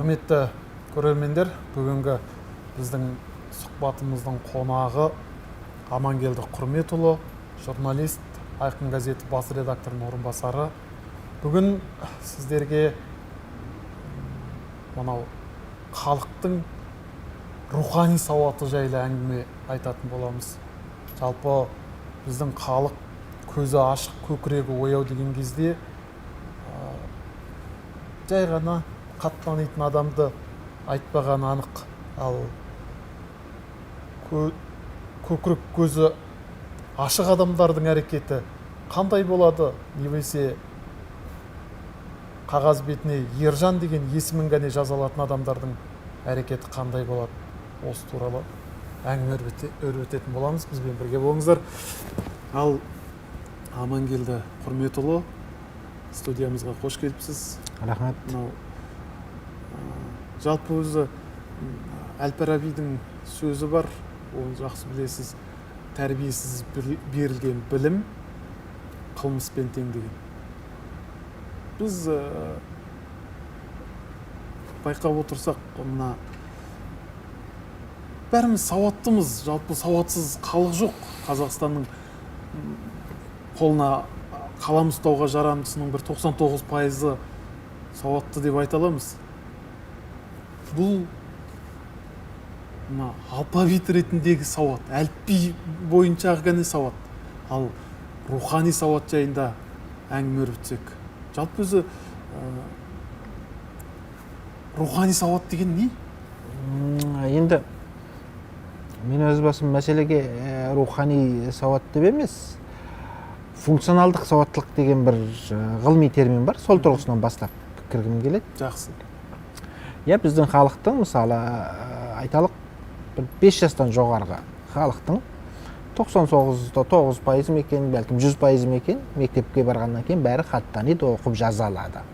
Құрметті көрермендер, бүгінгі біздің сұхбатымыздың қонағы Амангелді Құрметұлы, журналист, «Айқын» газеті бас редакторының орынбасары. Бүгін сіздерге мынау халықтың рухани сауаты жайлы әңгіме айтатын боламыз. Жалпы, біздің халық көзі ашық, көкірегі ояу деген кезде жай ғана хат танитын адамды айтпағаны анық. Ал көкірек көзі ашық адамдардың әрекеті қандай болады немесе қағаз бетіне Ержан деген есімін ғана жаза алатын адамдардың әрекеті қандай болады, осы туралы әңгіме өрбітетін боламыз. Бізбен бірге болыңыздар. Ал, Амангелді Құрметұлы, студиямызға қош келіпсіз. Рахмет. Мынау жалпы өзі әл Фарабидің сөзі бар, оны жақсы білесіз: тәрбиесіз берілген білім қылмыспен тең деген. Біз байқап отырсақ, мына бәріміз сауаттымыз. Жалпы, сауатсыз халық жоқ. Қазақстанның қолына қалам ұстауға жарамдысының бір 99%-ы сауатты деп айта аламыз. Бұл мына алфавит ретіндегі сауат, әліпби бойынша ғана сауат. Ал рухани сауат жайында әңгіме өрбітсек, жалпы өзі рухани сауат деген не? Енді мен өз басым мәселеге рухани сауат деп емес, функционалдық сауаттылық деген бір ғылыми термин бар, сол тұрғысынан бастап кіргім келеді. Жақсы. Иә, біздің халықтың, мысалы, айталық, бір 5 жастан жоғарғы халықтың 99,9% ма екен, бәлкім, 100% ма екен, мектепке барғаннан кейін бәрі хат таниды, оқып жаза алады.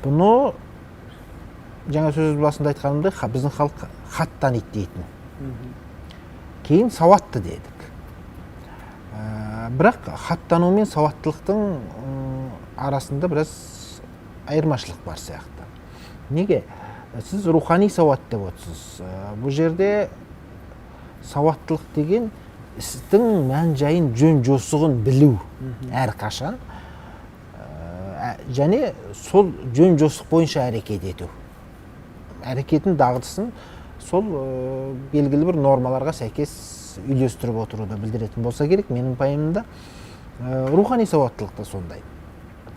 Бұны жаңа сөз басында айтқанымдай, біздің халық хат таниды дейтін, кейін сауатты дедік. Бірақ хат тану мен сауаттылықтың арасында біраз айырмашылық бар сияқты. Неге сіз рухани сауат деп отырсыз? Бұл жерде сауаттылық деген істің мән жайын, жөн жосығын білу әрқашан және сол жөн жосық бойынша әрекет ету, әрекетін, дағдысын сол белгілі бір нормаларға сәйкес үйлестіріп отыруды білдіретін болса керек менің пайымымда. Рухани сауаттылық та сондай.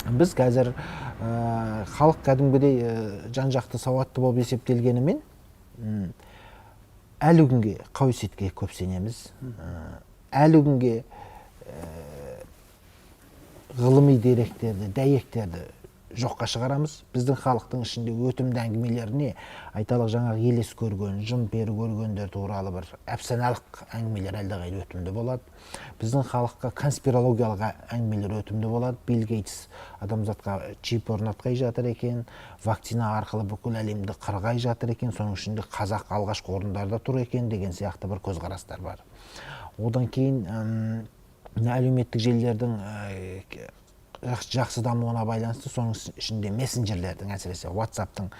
Біз қазір халық кәдімгідей жан жақты сауатты болып есептелгенімен, әлі күнге қауесетке көп сенеміз. Әлі күнге ғылыми деректерді, дәйектерді жоққа шығарамыз. Біздің халықтың ішінде өтімді әңгімелеріне, айталық, жаңағы елес көрген, жын пері көргендер туралы бір әпсаналық әңгімелер әлдеқайда өтімді болады. Біздің халыққа конспирологиялық әңгімелер өтімді болады. Билл Гейтс адамзатқа чип орнатқай жатыр екен, вакцина арқылы бүкіл әлемді қырғай жатыр екен, соның ішінде қазақ алғашқы орындарда тұр екен деген сияқты бір көзқарастар бар. Одан кейін мына әлеуметтік желілердің жақсы дамуына байланысты, соның ішінде мессенджерлердің, әсіресе WhatsAppтың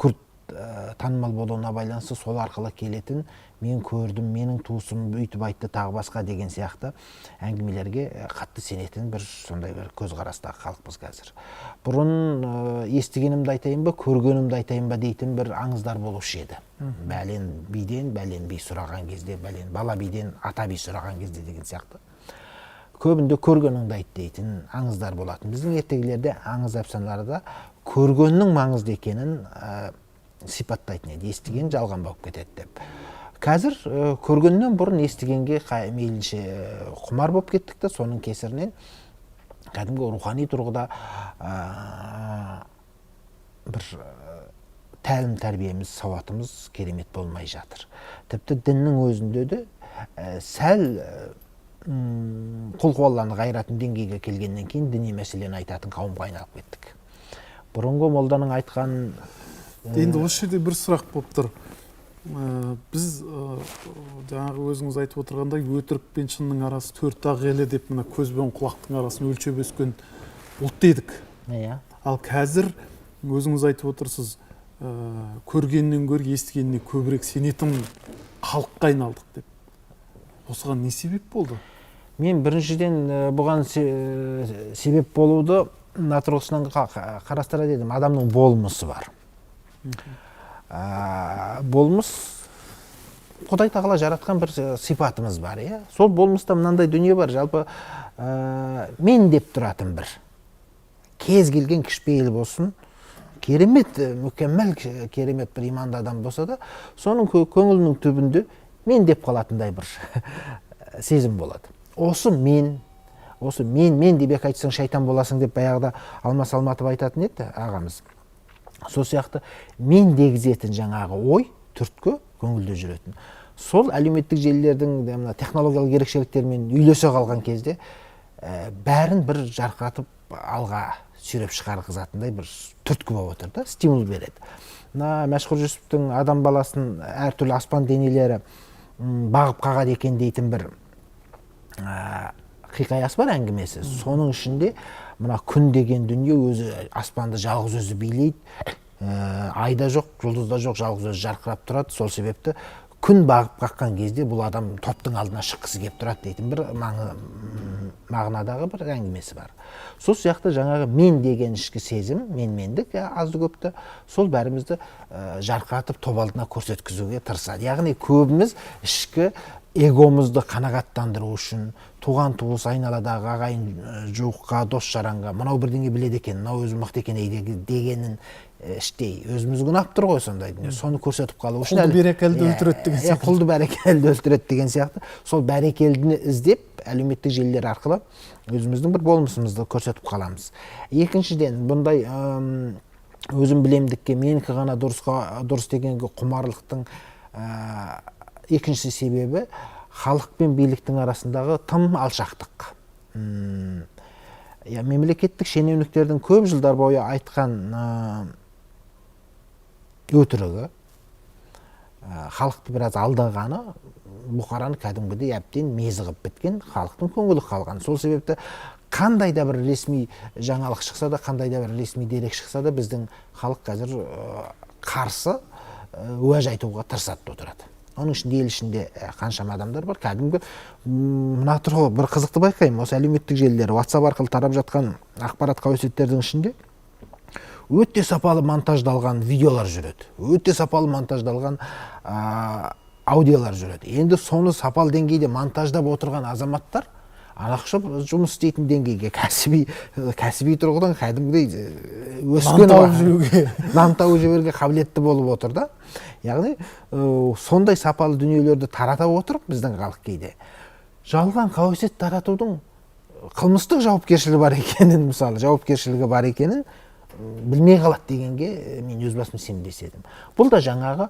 күрт танымал болуына байланысты, сол арқылы келетін «мен көрдім», «менің туысым бүйтіп айтты», тағы басқа деген сияқты әңгімелерге қатты сенетін бір сондай бір көзқарастағы халықпыз қазір. Бұрын «естігенімді айтайын ба, көргенімді айтайын ба» дейтін бір аңыздар болушы еді. Бәлен биден бәлен би сұраған кезде, бәлен бала биден ата би сұраған кезде деген сияқты, көбінде «көргеніңді айт» дейтін аңыздар болатын. Біздің ертегілерде, аңыз әпсаналарда көргеннің маңызды екенін сипаттайтын еді, естіген жалған болып кетеді деп. Қазір көргеннен бұрын естігенге мейлінше құмар болып кеттік та, соның кесірінен кәдімгі рухани тұрғыда бір тәлім тәрбиеміз, сауатымыз керемет болмай жатыр. Тіпті діннің өзінде де сәл құлқуалланы қайыратын деңгейге келгеннен кейін діни мәселені айтатын қауымға айналып кеттік. Бұрынғы молданың айтқан Енді осы жерде бір сұрақ болып тұр. Біз жаңағы өзіңіз айтып отырғандай, өтірік пен шынның арасы төрт ақ елі деп, мына көз бен құлақтың арасын өлшеп өскен ұлт едік. Ал қазір Өзіңіз айтып отырсыз, көргеннен гөрі естігеніне көбірек сенетін халыққа айналдық деп. Осыған не себеп болды? Мен біріншіден бұған себеп болуды мына тұрғысынан қарастырар едім. Адамның болмысы бар. Болмыс Құдай тағала жаратқан бір сипатымыз бар, иә. Сол болмыста мынандай дүние бар, жалпы мен деп тұратын бір кез келген кішіпейіл болсын, керемет, мүкәммәл керемет бір иманды адам болса да, соның көңілінің түбінде мен деп қалатындай бір сезім болады. Осы мен, осы мен, мен деп екі айтсаң шайтан боласың деп баяғыда Алмас Алматов айтатын еді ағамыз. Сол сияқты мен дегізетін жаңағы ой, түрткі көңілде жүретін. Сол әлеуметтік желілердің мына технологиялық ерекшеліктерімен үйлесе қалған кезде бәрін бір жарқыратып алға сүйреп шығарғызатындай бір түрткі болып отыр да, стимул береді. Мына Мәшһүр Жүсіптің адам баласын әртүрлі аспан денелері бағып қағады екен дейтін бір хикаясы бар, әңгімесі. Соның ішінде мына күн деген дүние өзі аспанды жалғыз өзі билейді, ай да жоқ, жұлдыз да жоқ, жалғыз өзі жарқырап тұрады. Сол себепті күн бағып қаққан кезде бұл адам топтың алдына шыққысы келіп тұрады дейтін бір мағынадағы бір әңгімесі бар. Сол сияқты жаңағы мен деген ішкі сезім, менмендік азды көпті, сол бәрімізді жарқыратып топ алдына көрсеткізуге тырысады. Яғни көбіміз ішкі эгомызды қанағаттандыру үшін туған туыс, айналадағы ағайын жуыққа, дос жаранға мынау бірдеңе біледі екен, мынау өзі мықты екен дегенін іштей өзімізге ұнап тұр ғой сондай дүние, соны көрсетіп қалу үшін. Құлды бәрекелді өлтіреді деген сияқты. Құлды бәрекелді өлтіреді деген сияқты. Сол бәрекелдіні іздеп әлеуметтік желілер арқылы өзіміздің бір болмысымызды көрсетіп қаламыз. Екіншіден, бұндай өзім білемдікке, менікі ғана дұрысқа, дұрыс дегенге құмарлықтың екінші себебі халық пен биліктің арасындағы тым алшақтық. Мемлекеттік шенеуніктердің көп жылдар бойы айтқан өтірігі, халықты біраз алдағаны, бұқараны кәдімгідей әбден мезі қылып біткен, халықтың көңілі қалған. Сол себепті қандай да бір ресми жаңалық шықса да, қандай да бір ресми дерек шықса да, біздің халық қазір қарсы уәж айтуға тырысады отырады. Оның ішінде ел ішінде қаншама адамдар бар. Кәдімгі мына тұрғы бір қызықты байқаймын. Осы әлеуметтік желілер, WhatsApp арқылы тарап жатқан ақпарат қауесеттердің ішінде өте сапалы монтаждалған видеолар жүреді, өте сапалы монтаждалған аудиолар жүреді. Енді соны сапалы деңгейде монтаждап отырған азаматтар анақша жұмыс істейтін деңгейге кәсіби тұрғыдан кәдімгідей өскен, нан тауып жүруге, нан тауып жіберуге қабілетті болып отыр да. Яғни сондай сапалы дүниелерді тарата отырып, біздің халық кейде жалған қауесет таратудың қылмыстық жауапкершілігі бар екенін, мысалы, жауапкершілігі бар екенін білмей қалады дегенге мен өз басым сенбес едім. Бұл да жаңағы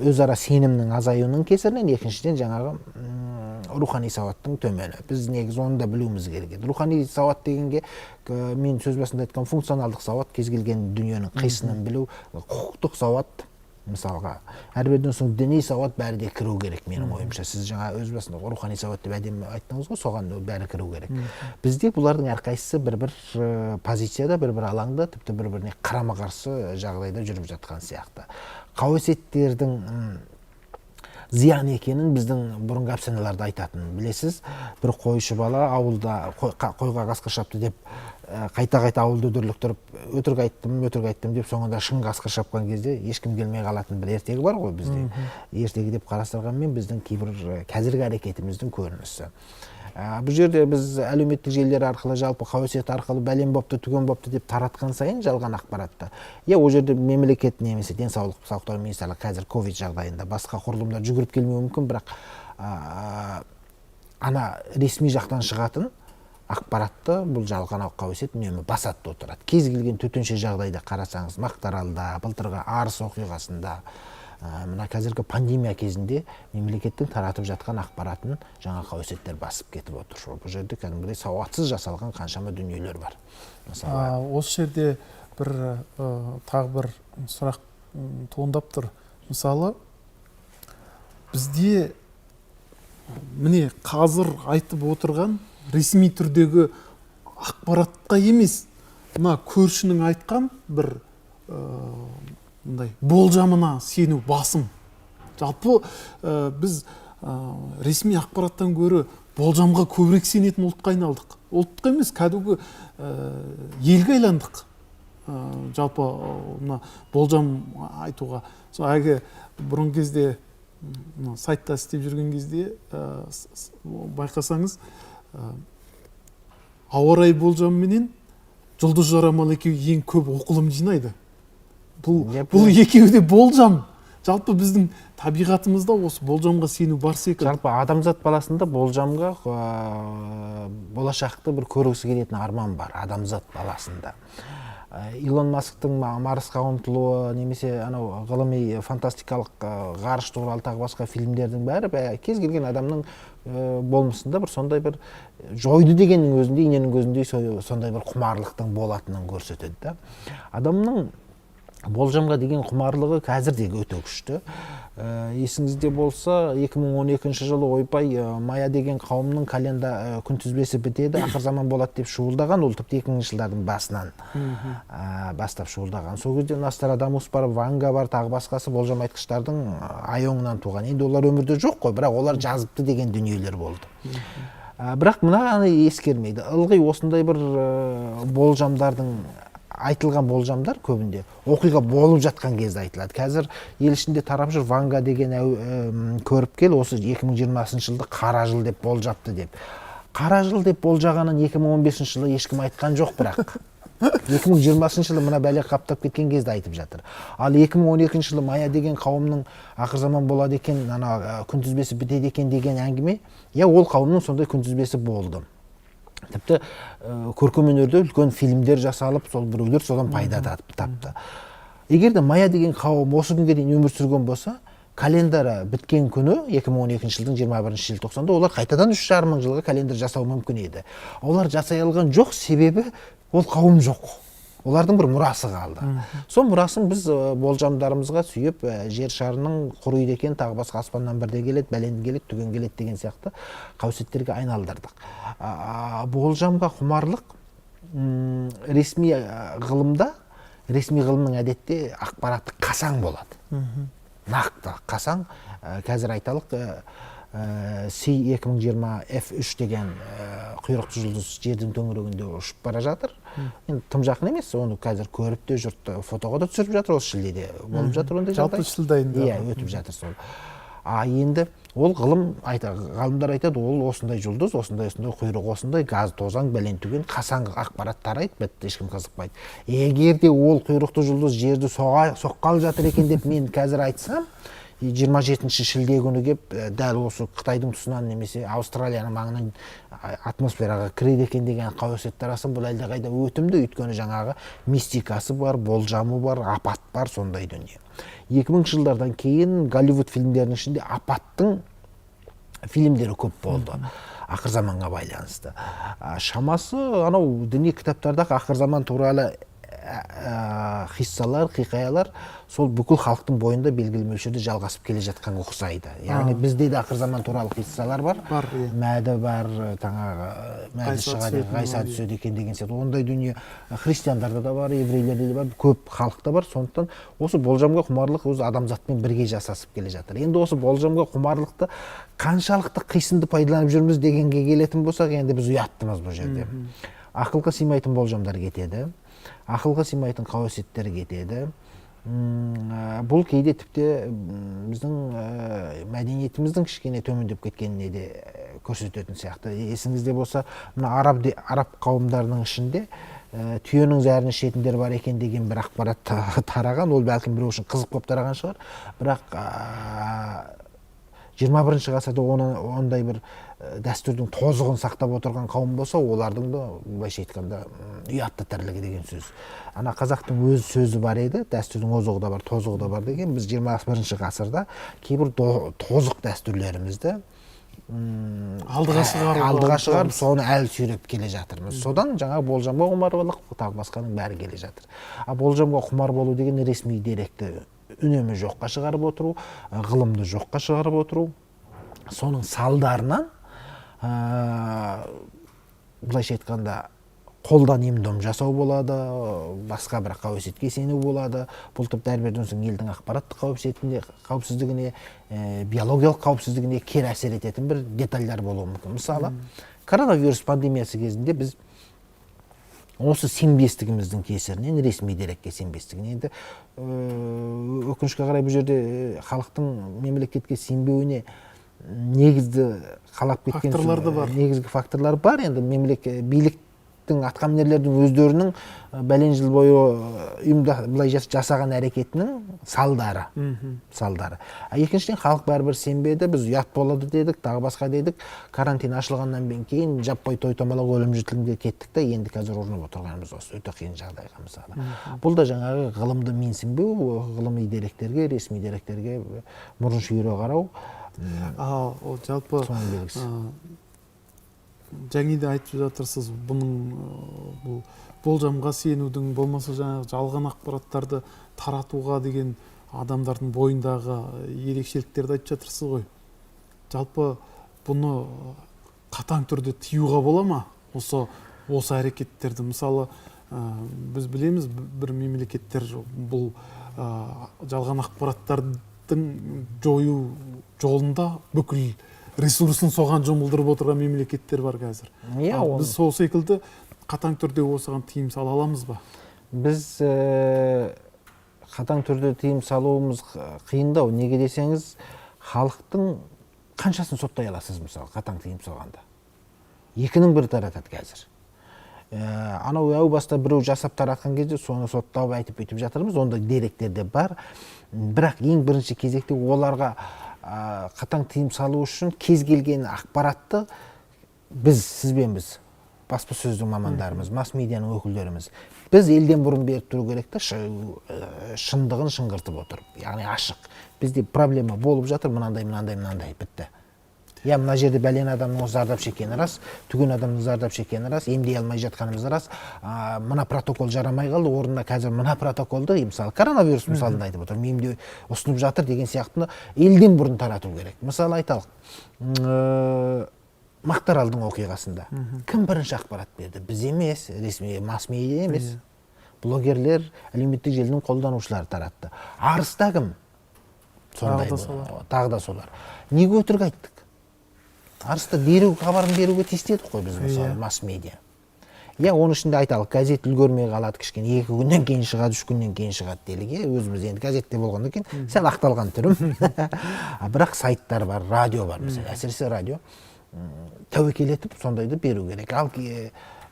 өзара сенімнің азаюының кесірінен, екіншіден жаңағы рухани сауаттың төмені. Біз негізі оны да білуіміз керек еді. Рухани сауат дегенге мен сөз басында айтқан функционалдық сауат, кез келген дүниенің қисынын білу, құқықтық сауат, мысалға, әрбірден соң діни сауат бәрі де кіру керек менің ойымша. Сіз жаңа өз басында рухани сауат деп әдемі айттыңыз ғой, соған бәрі кіру керек. Бізде бұлардың әрқайсысы бір-бір позицияда, бір-бір алаңда, тіпті бір-біріне қарама-қарсы жағдайда жүріп жатқан сияқты. Қауесеттердің зиян екенін біздің бұрынғы әпсаналарда айтатын. Білесіз, бір қойшы бала ауылда қойға қасқыр шапты деп қайта-қайта ауылды дүрліктіріп, өтірік айттым, өтірік айттым деп, соңында шын қасқыр шапқан кезде ешкім келмей қалатын бір ертегі бар ғой бізде. Ертегі деп қарастырғанмен біздің кейбір қазіргі әрекетіміздің көрінісі. Бұл жерде біз әлеуметтік желілер арқылы, жалпы қауесет арқылы бәлен бопты, түген бопты деп таратқан сайын жалған ақпаратты. Ол жерде мемлекет немесе денсаулық сақтау министрлігі қазір ковид жағдайында басқа құрылымдар жүгіріп келмеуі мүмкін, бірақ ана ресми жақтан шығатын ақпаратты бұл жалған қауесет үнемі басады отырады. Кез келген төтенше жағдайда қарасаңыз, Мақтаралда, былтырғы Арыс оқиғасында, мына қазіргі пандемия кезінде мемлекеттің таратып жатқан ақпаратын жаңа қауесеттер басып кетіп отыр. Бұл жерде кәдімгідей сауатсыз жасалған қаншама дүниелер бар. Мысалы, осы жерде бір тағы бір сұрақ туындап тұр. Мысалы, бізде міне қазір айтып отырған ресми түрдегі ақпаратқа емес, Мына көршінің айтқан бір мындай болжамына сену басым. Жалпы біз ресми ақпараттан гөрі болжамға көбірек сенетін ұлтқа айналдық. Ұлтқа емес, кәдімгі елге айландық. Жалпы мына болжам айтуға. Сол әлгі бұрынғы кезде мына сайтта істеп жүрген кезде байқасаңыз, ауа райы болжамыменен жұлдыз жорамал екеуі ең көп оқылым жинайды. Бұл екеуі де болжам. Жалпы біздің табиғатымызда осы болжамға сену бар секілді. Жалпы адамзат баласында болжамға болашақты бір көргісі келетін арман бар адамзат баласында. Илон Масктың Марсқа ұмтылуы немесе анау ғылыми фантастикалық ғарыш туралы тағы басқа фильмдердің бәрі кез келген адамның болмысында бір сондай бір жойды дегеннің өзінде, иненің көзіндей сондай бір құмарлықтың болатынын көрсетеді да. Адамның болжамға деген құмарлығы қазір де өте күшті. Есіңізде болса, 2012 жылы ойбай мая деген қауымның календар күнтізбесі бітеді, ақыр заман болады деп шуылдаған, ол тіпті 2000 жылдардың басынан бастап шуылдаған. Сол кезде Нострадамус бар, Ванга бар, тағы басқасы болжам айтқыштардың ай оңынан туған. Енді олар өмірде жоқ қой, бірақ олар жазыпты деген дүниелер болды. Бірақ мынаны ескермейді. Ылғи осындай бір болжамдардың, айтылған болжамдар көбінде оқиға болып жатқан кезде айтылады. Қазір ел ішінде тарап жүр, Ванга деген көріпкел осы 2020 жылды қара жыл деп болжапты деп. Қара жыл деп болжағанын 2015 жылы ешкім айтқан жоқ, бірақ 2020 жылы мына бәле қаптап кеткен кезде айтып жатыр. Ал 2012 жылы мая деген қауымның ақыр заман болады екен, ана күнтізбесі бітеді екен деген әңгіме, иә, ол қауымның сондай күнтізбесі болды. Тіпті көркем өнерде үлкен фильмдер жасалып, сол біреулер содан пайда тапты. Егер де мая деген қауым осы күнге дейін өмір сүрген болса, календары біткен күні 2012 жылдың 21 желтоқсанда олар қайтадан 3,5 мың жылға календарь жасау мүмкін еді. Олар жасай алған жоқ, себебі ол қауым жоқ. Олардың бір мұрасы қалды. Сол мұрасын біз болжамдарымызға сүйеп, жер шарының құриды екен, тағы басқа аспаннан бірде келеді, бәлен келеді, түген келеді деген сияқты қауесеттерге айналдырдық. Болжамға құмарлық ресми ғылымда, ресми ғылымның әдетте ақпараты қасаң болады. Нақты қасаң. Қазір айталық, C 2020 F3 деген құйрықты жұлдыз жердің төңірегінде ұшып бара жатыр. Енді тым жақын емес, оны қазір көріп те жұрт фотоға да түсіріп жатыр, осы шілдеде болып жатыр ондай жағдай. Жалпы шілде айында. Иә, өтіп жатыр сол. А енді ол ғылым ғалымдар айтады, ол осындай жұлдыз, осындай осындай құйрық, осындай газ, тозаң, бәлен түген, қасаң ақпарат тарайды, бітті, ешкім қызықпайды. Егер де ол құйрықты жұлдыз жерді соққалы жатыр екен деп мен қазір айтсам, 27 шілде күні кеп дәл осы Қытайдың тұсынан немесе Аустралияның маңынан атмосфераға кіреді екен деген қауесет тараса, бұл әлдеқайда өтімді, өйткені жаңағы мистикасы бар, болжамы бар, апат бар, сондай дүние. 2000 жылдардан кейін Голливуд фильмдерінің ішінде апаттың фильмдері көп болды, ақыр заманға байланысты. Шамасы анау діни кітаптардағы ақыр заман туралы хиссалар, хикаялар сол бүкіл халықтың бойында белгілі мөлшерде жалғасып келе жатқанға ұқсайды. Яғни бізде де ақыр заман туралы хиссалар бар. Бар, иә. Мәді бар, жаңағы мәді шығады, ғайса түседі екен деген сияқты. Ондай дүние христиандарда да бар, еврейлерде де бар, көп халықта бар. Сондықтан осы болжамға құмарлық өз адамзатпен бірге жасасып келе жатыр. Енді осы болжамға құмарлықты қаншалықты қисынды пайдаланып жүрміз дегенге келетін болсақ, енді біз ұяттымыз бұл жерде. Ақылға сыймайтын болжамдар кетеді, ақылға сыймайтын қауесеттер кетеді. Бұл кейде тіпті біздің мәдениетіміздің кішкене төмендеп кеткеніне де көрсететін сияқты. Есіңізде болса, мына араб қауымдарының ішінде түйенің зәрін ішетіндер бар екен деген бір ақпарат тараған. Ол бәлкім біреу үшін қызық болып тараған шығар, бірақ 21 ғасырда оны ондай бір дәстүрдің тозығын сақтап отырған қауым болса, олардың да былайша айтқанда ұятты тірлігі деген сөз. Ана қазақтың өз сөзі бар еді, дәстүрдің озығы да бар, тозығы да бар деген. Біз 21 ғасырда кейбір тозық дәстүрлерімізді алдыға шығарып, алдыға шығарып, соны әлі сүйреп келе жатырмыз. Содан жаңа болжамға құмарлық, тағы басқаның бәрі келе жатыр. А болжамға құмар болу деген ресми деректі үнемі жоққа шығарып отыру, ғылымды жоққа шығарып отыру. Соның салдарынан, былайша айтқанда, Қолдан ем дом жасау болады, басқа бір қауесетке сену болады. Бұл тіпті әрбірден соң елдің ақпараттық қауіпсіздігіне, биологиялық қауіпсіздігіне кері әсер ететін бір детальдар болуы мүмкін. Мысалы, коронавирус пандемиясы кезінде біз осы сенбестігіміздің кесірінен, ресми дерекке сенбестігіне, енді өкінішке қарай, бұл жерде халықтың мемлекетке сенбеуіне негізді қалап кеткен факторлар да бар. Негізгі факторлар бар. Енді мемлекет, биліктің, атқамінерлердің өздерінің бәлен жыл бойы былай жасаған әрекетінің салдары. Салдары. А екіншіден, халық бәрібір сенбеді, біз ұят болады дедік, тағы басқа дедік. Карантин ашылғаннан кейін жаппай той томалақ, өлім жітімге кеттік та, енді қазір ұрынып отырғанымыз осы өте қиын жағдайға. Мысалы, бұл да жаңағы ғылымды менсінбеу, ғылыми деректерге, ресми деректерге мұрын шүйіре қарау. Ол жалпы соның белгісі. Жаңа де айтып жатырсыз, бұның бұл болжамға сенудің, болмаса жаңағы жалған ақпараттарды таратуға деген адамдардың бойындағы ерекшеліктерді айтып жатырсыз ғой. Жалпы бұны қатаң түрде тыюға бола ма, осы әрекеттерді? Мысалы, біз білеміз, бір мемлекеттер бұл жалған ақпараттардың жою жолында бүкіл ресурсын соған жұмылдырып отырған мемлекеттер бар қазір. Иә. Ал біз сол секілді қатаң түрде осыған тыйым сала аламыз ба? Біз қатаң түрде тыйым салуымыз қиындау. Неге десеңіз, халықтың қаншасын соттай аласыз, мысалы, қатаң тыйым салғанда? Екінің бірі таратады қазір. Анау әу баста біреу жасап таратқан кезде соны соттап айтып бүйтіп жатырмыз, ондай деректер де бар. Бірақ ең бірінші кезекте оларға қатаң тыйым салу үшін кез келген ақпаратты біз, сізбен біз, баспасөздің мамандарымыз, масс медианың өкілдеріміз, біз елден бұрын беріп тұру керек та, шындығын шыңғыртып отырып, яғни ашық: бізде проблема болып жатыр мынандай, мынандай, мынандай, бітті. Иә, мына жерде бәлен адамның зардап шеккені рас, түген адамның зардап шеккені рас, емдей алмай жатқанымыз рас, мына протокол жарамай қалды, орнына қазір мына протоколды, мысалы, коронавирус мысалында айтып отырмын, емдеу ұсынып жатыр деген сияқтыны елден бұрын тарату керек. Мысалы, айталық, Мақтаралдың оқиғасында кім бірінші ақпарат берді? Біз емес, ресми масс медиа емес, блогерлер, әлеуметтік желінің қолданушылары таратты. Арыста кім? Сондай Тағы да солар. Тағы да солар. Неге өтірік айттық? Арыста дереу хабарын беруге тиісті едік қой біз, мысалы, масс медиа. Иә, оның ішінде, айталық, газет үлгермей қалады кішкене, 2 күннен кейін шығады, 3 күннен кейін шығады делік. Иә, өзіміз енді газетте болғаннан кейін сәл ақталған түрім. А бірақ сайттар бар, радио бар, мысалы, әсіресе радио. Тәуекел етіп сондайды беру керек. Ал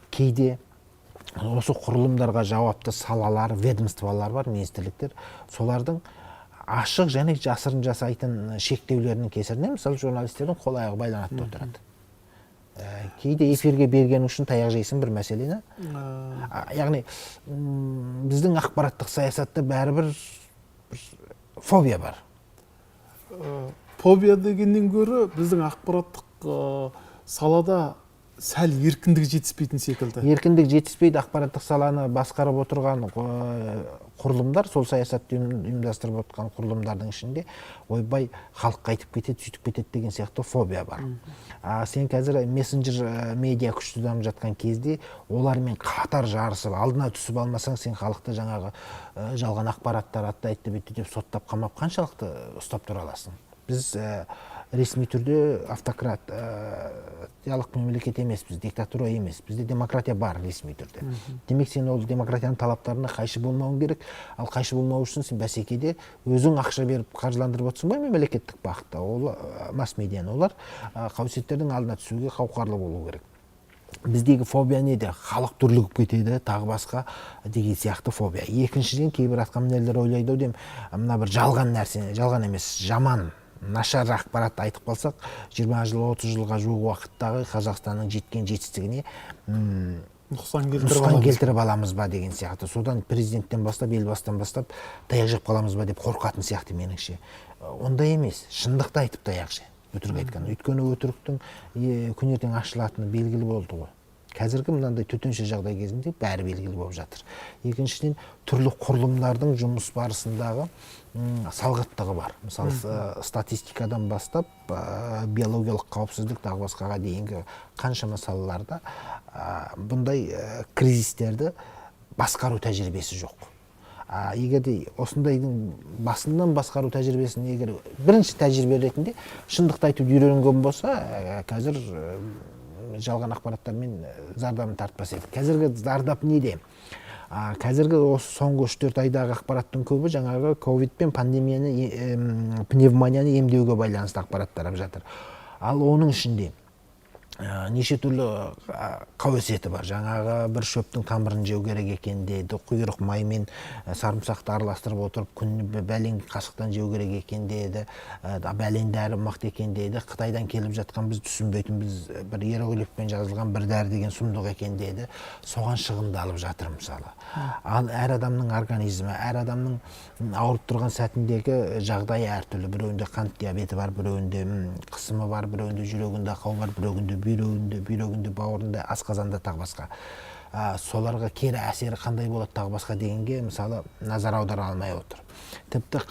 кейде осы құрылымдарға жауапты салалар, ведомстволар бар, министрліктер, солардың ашық және жасырын жасайтын шектеулерінің кесірінен, мысалы, журналистердің қол аяғы байланады да отырады. Кейде эфирге берген үшін таяқ жейсің бір мәселені. Яғни біздің ақпараттық саясатта бәрібір бір фобия бар. Фобия дегеннен гөрі біздің ақпараттық салада сәл еркіндік жетіспейтін секілді. Еркіндік жетіспейді. Ақпараттық саланы басқарып отырған құрылымдар, сол саясатты ұйымдастырып отырған құрылымдардың ішінде ойбай, халық қайтып кетеді, сөйтіп кетеді деген сияқты фобия бар. А сен қазір мессенджер, медиа күшті дамып жатқан кезде олармен қатар жарысып, алдына түсіп алмасаң, сен халықты жаңағы жалған ақпарат таратты, айтты, бүйтті деп соттап, қамап, қаншалықты ұстап тұра аласың? Біз ресми түрде автократиялық мемлекет емеспіз, диктатура емес, бізде демократия бар ресми түрде. Демек, сен ол демократияның талаптарына қайшы болмауың керек. Ал қайшы болмау үшін сен бәсекеде өзің ақша беріп қаржыландырып отырсың ғой мемлекеттік бағытта ол масс медианы, олар қауесеттердің алдына түсуге қауқарлы болу керек. Біздегі фобия неде? Халық дүрлігіп кетеді, тағы басқа деген сияқты фобия. Екіншіден, кейбір атқамінерлер ойлайды ау деймін, мына бір жалған нәрсе, жалған емес, жаман, нашар ақпарат айтып қалсақ, 20 жыл, 30 жылға жуық уақыттағы Қазақстанның жеткен жетістігіне нұқсан келтіріп нұқсан аламыз. келтіріп аламыз ба деген сияқты, содан президенттен бастап, Елбасыдан бастап таяқ жеп қаламыз ба деп қорқатын сияқты меніңше. Ондай емес, шындықты айтып таяқ же, өтірік айтқан. Өйткені өтіріктің күн ертең ашылатыны белгілі болды ғой. Қазіргі мынандай төтенше жағдай кезінде бәрі белгілі болып жатыр. Екіншіден, түрлі құрылымдардың жұмыс барысындағы салғырттығы бар. Мысалы, статистикадан бастап биологиялық қауіпсіздік тағы басқаға дейінгі қаншама салаларда бұндай кризистерді басқару тәжірибесі жоқ. Егер де осындайдың басынан басқару тәжірибесін, егер бірінші тәжірибе ретінде шындықты айтуды үйренген болса, қазір жалған ақпараттармен зардабын тартпас еді. Қазіргі зардап неде? Қазіргі осы соңғы 3-4 айдағы ақпараттың көбі жаңағы ковид пен пандемияны, пневмонияны емдеуге байланысты ақпарат тарап жатыр. Ал оның ішінде неше түрлі қауесеті бар. Жаңағы бір шөптің тамырын жеу керек екен деді, құйрық май мен сарымсақты араластырып отырып күніне бәлен қасықтан жеу керек екен деді, бәлен дәрі мықты екен деді, Қытайдан келіп жатқан біз түсінбейтін біз бір иероглифпен жазылған бір дәрі деген сұмдық екен деді. Соған шығындалып жатыр мысалы. Ал әр адамның организмі, әр адамның ауырып тұрған сәтіндегі жағдайы әртүрлі. Біреуінде қант диабеті бар, біреуінде қысымы бар, біреуінде жүрегінде ақау бар, біреуінде бүйрегінде, бауырында, асқазанда тағы басқа. Соларға кері әсері қандай болады тағы басқа дегенге мысалы назар аудара алмай отыр. Тіпті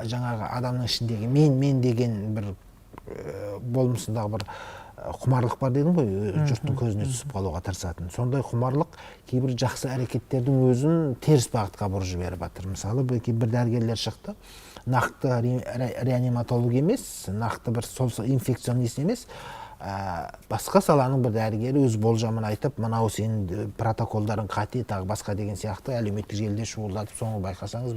жаңағы адамның ішіндегі мен деген бір болмысындағы бір құмарлық бар дедің ғой, жұрттың көзіне түсіп қалуға тырысатын. Сондай құмарлық кейбір жақсы әрекеттердің өзін теріс бағытқа бұрып жіберіп жатыр. Мысалы, бір дәрігерлер шықты, нақты реаниматолог емес, нақты бір сол инфекционист емес, басқа саланың бір дәрігері өз болжамын айтып, мынау сенің протоколдарың қате тағы басқа деген сияқты әлеуметтік желіде шуылдатып, соңғы байқасаңыз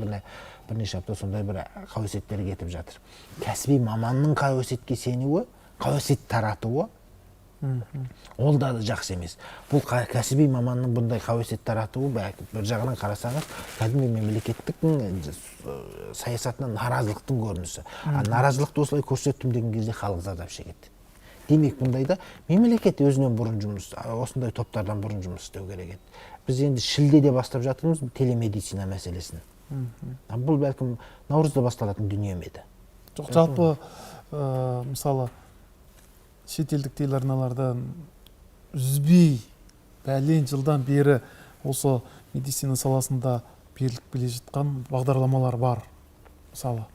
бірнеше апта сондай бір қауесеттер кетіп жатыр. Кәсіби маманның қауесетке сенуі, қауесет таратуы, ол да жақсы емес. Бұл кәсіби маманның бұндай қауесет таратуы бір жағынан қарасаңыз, кәдімгі мемлекеттіктің саясатына наразылықтың көрінісі. А наразылықты осылай көрсеттім деген кезде халық зардап шегеді. Демек, бұндайда мемлекет өзінен бұрын жұмыс, осындай топтардан бұрын жұмыс істеу керек еді. Біз енді шілдеде бастап жатырмыз телемедицина мәселесін. Бұл бәлкім наурызда басталатын дүние ме еді? Жоқ, жалпы мысалы, шетелдік телеарналардан үзбей бәлен жылдан бері осы медицина саласында беріліп келе жатқан бағдарламалар бар мысалы.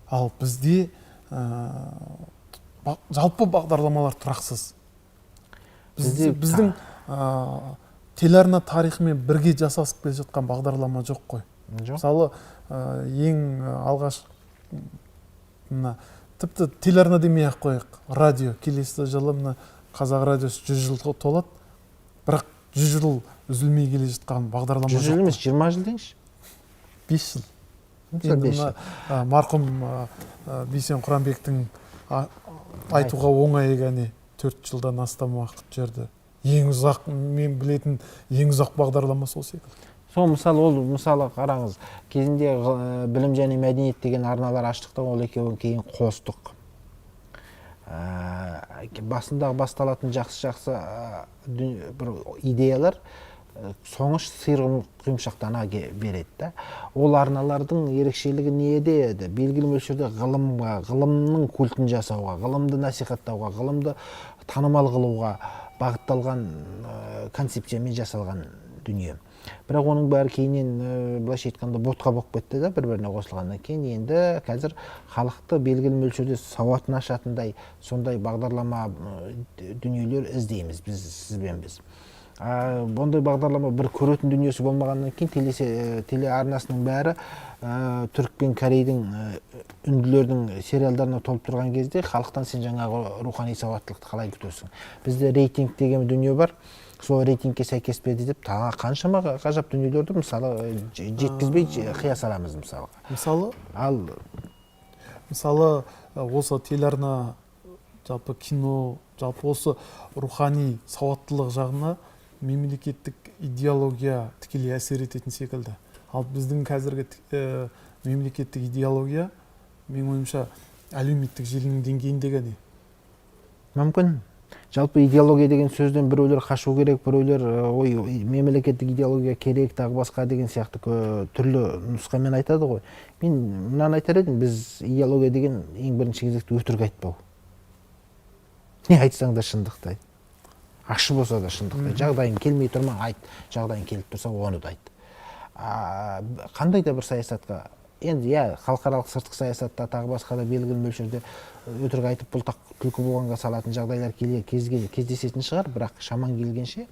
Ал бізде жалпы бағдарламалар тұрақсыз. Біздің телеарна тарихымен бірге жасасып келе жатқан бағдарлама жоқ қой. Жоқ. Мысалы, ең алғаш мына тіпті телеарна демей ақ қояйық, радио келесі жылы мына Қазақ радиосы 100 жыл толады, бірақ 100 жыл үзілмей келе жатқан бағдарлама 100 жыл жоқ. емес, 20 жыл деңізші. 5 жыл. Мысалы, Енді 5 жыл. мына марқұм Бейсен Құранбектің айтуға оңай ғана 4 жылдан астам уақыт жүрді. Ең ұзақ, мен білетін ең ұзақ бағдарлама сол секілді. Сол мысалы, ол мысалы қараңыз, кезінде білім және мәдениет деген арналар аштық та, ол екеуін кейін қостық. Басындағы басталатын жақсы-жақсы бір идеялар соңы сиыр құйымшақтана береді да. Ол арналардың ерекшелігі неде еді? Белгілі мөлшерде ғылымға, ғылымның культін жасауға, ғылымды насихаттауға, ғылымды танымал қылуға бағытталған концепциямен жасалған дүние. Бірақ оның бәрі кейіннен, былайша айтқанда, ботқа болып кетті да, бір-біріне қосылғаннан кейін. Енді қазір халықты белгілі мөлшерде сауатын ашатындай сондай бағдарлама, дүниелер іздейміз біз, сізбен біз. Бұндай бағдарлама бір көретін дүниесі болмағаннан кейін телеарнасының бәрі түрік пен корейдің, үнділердің сериалдарына толып тұрған кезде халықтан сен жаңағы рухани сауаттылықты қалай күтесің? Бізде рейтинг деген дүние бар. Сол рейтингке сәйкес пе деп тағы қаншама ғажап дүниелерді мысалы жеткізбей қия саламыз мысалға. Мысалы, Ал мысалы, осы телеарна, жалпы кино, жалпы осы рухани сауаттылық жағына мемлекеттік идеология тікелей әсер ететін секілді. Ал біздің қазіргі мемлекеттік идеология, менің ойымша, әлеуметтік желінің деңгейінде ғана. Мүмкін. Жалпы идеология деген сөзден біреулер қашу керек, біреулер ой, мемлекеттік идеология керек тағы басқа деген сияқты түрлі нұсқамен айтады ғой. Мен мынаны айтар едім, біз идеология деген ең бірінші кезекте өтірік айтпау. Не айтсаң да шындықты айт. Ащы болса да шындықты. Жағдайың келмей тұр ма, айт. Жағдайың келіп тұрса, оны да айт. Қандай да бір саясатқа, енді иә, халықаралық сыртқы саясатта тағы басқа да белгілі мөлшерде өтірік айтып бұлтақ түлкі болғанға салатын жағдайлар кездесетін шығар, бірақ шамаң келгенше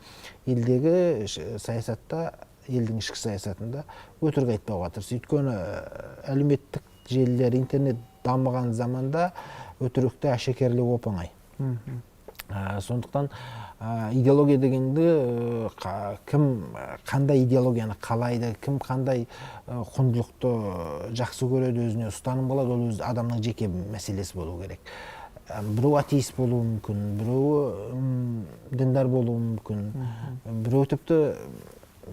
елдегі саясатта, елдің ішкі саясатында өтірік айтпауға тырыс. Өйткені әлеуметтік желілер, интернет дамыған заманда өтірікті әшекерлеу оп-оңай. Сондықтан идеология дегенді, кім қандай идеологияны қалайды, кім қандай құндылықты жақсы көреді, өзіне ұстаным қылады, ол өз адамның жеке мәселесі болу керек. Біреу атеист болуы мүмкін, біреуі діндар болуы мүмкін, біреуі тіпті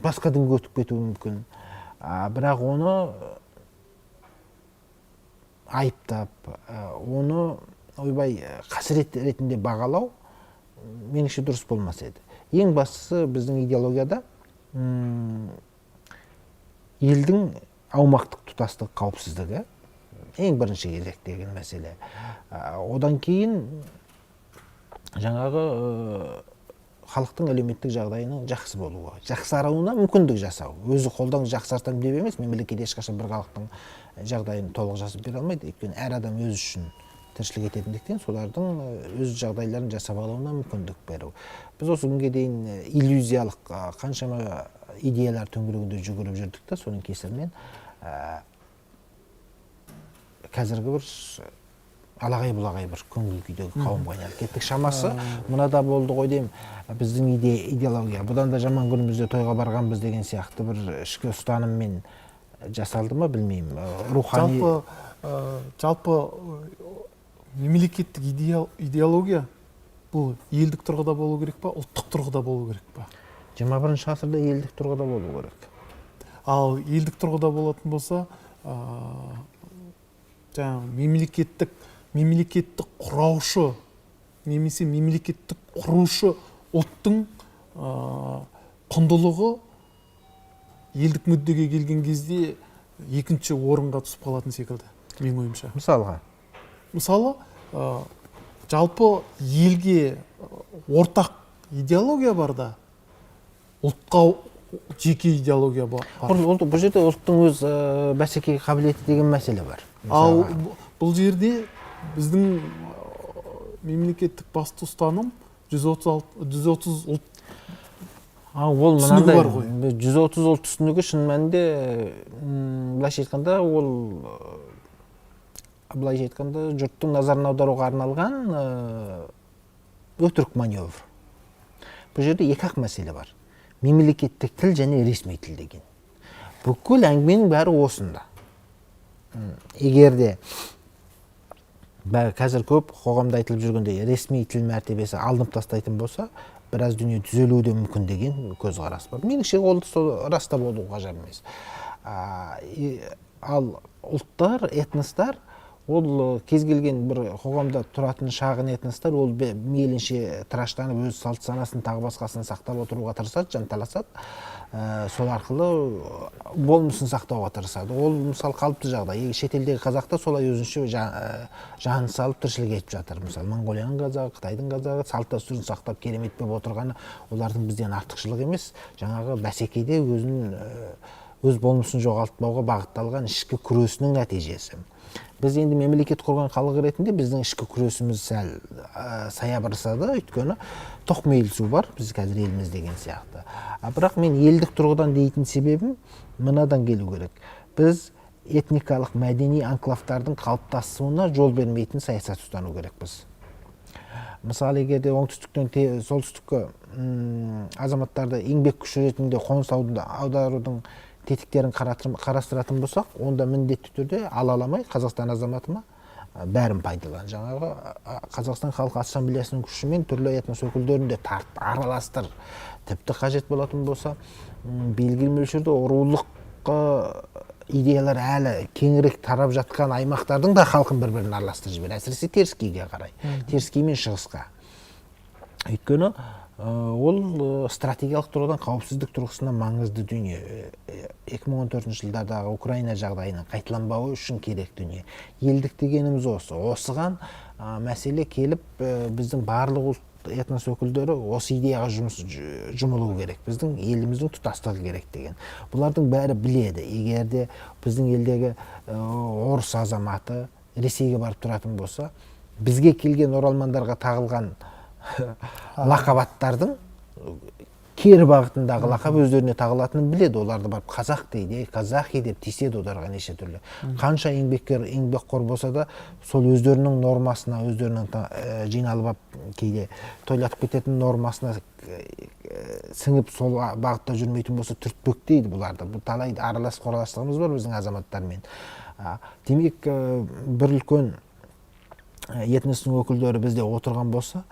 басқа дінге өтіп кетуі мүмкін. Бірақ оны айыптап, оны ойбай қасірет ретінде бағалау меніңше дұрыс болмас еді. Ең бастысы біздің идеологияда елдің аумақтық тұтастығы, қауіпсіздігі ең бірінші кезектегі мәселе. Одан кейін жаңағы халықтың әлеуметтік жағдайының жақсы болуы, жақсаруына мүмкіндік жасау. Өзі қолдан жақсартамын деп емес, мемлекет ешқашан бір халықтың жағдайын толық жасап бере алмайды. Өйткені әр адам өзі үшін тіршілік ететіндіктен солардың өз жағдайларын жасап алуына мүмкіндік беру. Біз осы күнге дейін иллюзиялық қаншама идеялар төңірегінде жүгіріп жүрдік та, соның кесірінен қазіргі бір алағай-бұлағай бір көңіл күйдегі қауымға айналып кеттік. Шамасы мынада болды ғой деймін, біздің идеология, бұдан да жаман күнімізде тойға барғанбыз деген сияқты бір ішкі ұстаныммен жасалды ма, білмеймін. Рухани Жалпы мемлекеттік идеология бұл елдік тұрғыда болу керек па, ұлттық тұрғыда болу керек па? 21 ғасырда елдік тұрғыда болу керек. Ал елдік тұрғыда болатын болса, жаңағы мемлекеттік құраушы немесе мемлекеттік құрушы ұлттың құндылығы елдік мүддеге келген кезде екінші орынға түсіп қалатын секілді, менің ойымша. Мысалға? Мысалы, жалпы елге ортақ идеология бар да, ұлтқа жеке идеология бар. Бұл жерде ұлттың өз бәсекеге қабілеті деген мәселе бар. Ал бұл жерде біздің мемлекеттік басты ұстаным 130 ұлт ол түсінігі мынандай, бар ғой. 130 ұлт түсінігі шын мәнінде, былайша айтқанда, ол, былайша айтқанда, жұрттың назарын аударуға арналған өтірік маневр. Бұл жерде екі ақ мәселе бар. Мемлекеттік тіл және ресми тіл деген. Бүкіл әңгіменің бәрі осында. Егер де қазір көп қоғамда айтылып жүргендей ресми тіл мәртебесі алынып тастайтын болса, біраз дүние түзелуі де мүмкін деген көзқарас бар. Меніңше, ол сол рас та болуы ғажап емес. Ал ұлттар, этностар, ол кез келген бір қоғамда тұратын шағын этностар, ол мейлінше тыраштанып өз салт санасын тағы басқасын сақтап отыруға тырысады, жанталасады. Сол арқылы болмысын сақтауға тырысады. Ол мысалы қалыпты жағдай. Егер шетелдегі қазақ та солай өзінше жанын салып тіршілік етіп жатыр. Мысалы, Моңғолияның қазағы, Қытайдың қазағы салт дәстүрін сақтап керемет болып отырғаны олардың бізден артықшылығы емес. Жаңағы бәсекеде өз болмысын жоғалтпауға бағытталған ішкі күресінің нәтижесі. Біз енді мемлекет құрған халық ретінде біздің ішкі күресіміз сәл саябырсады, өйткені тоқмейілсу бар біз қазір еліміз деген сияқты. Бірақ мен елдік тұрғыдан дейтін себебім мынадан келу керек. Біз этникалық мәдени анклавтардың қалыптасуына жол бермейтін саясат ұстану керекпіз. Мысалы, егер де оңтүстіктен солтүстікке азаматтарды еңбек күші ретінде қоныс аударудың тетіктерін қарастыратын болсақ, онда міндетті түрде ала-аламай Қазақстан азаматы ма, бәрін пайдалан. Жаңағы, Қазақстан Халқы Ассамблеясының күшімен түрлі этнос өкілдерін де тарт, араластыр. Тіпті қажет болатын болса, белгілі мөлшерде рулық идеялар әлі кеңірек тарап жатқан аймақтардың да халқын бір-бірін араластырып жібер, әсіресе теріскейге қарай, теріскей мен шығысқа. Өйткені ол стратегиялық тұрғыдан, қауіпсіздік тұрғысынан маңызды дүние. 2014 жылдардағы Украина жағдайының қайталанбауы үшін керек дүние. Елдік дегеніміз осы. Осыған мәселе келіп, біздің барлық ұлт ұлт, этнос өкілдері осы идеяға жұмылу керек, біздің еліміздің тұтастығы керек деген. Бұлардың бәрі біледі. Егер де біздің елдегі орыс азаматы Ресейге барып тұратын болса, бізге келген оралмандарға тағылған лақап аттардың кері бағытындағы лақап өздеріне тағылатынын біледі. Оларды барып қазақ дейді, казахи деп тиіседі оларға неше түрлі. Қанша еңбеккер, еңбекқор болса да, сол өздерінің нормасына, өздерінің жиналып алып кейде тойлатып кететін нормасына сіңіп, сол бағытта жүрмейтін болса, түртпектейді бұларды. Бұл талай аралас құраластығымыз бар біздің азаматтармен. Демек, бір үлкен этностың өкілдері бізде отырған болса,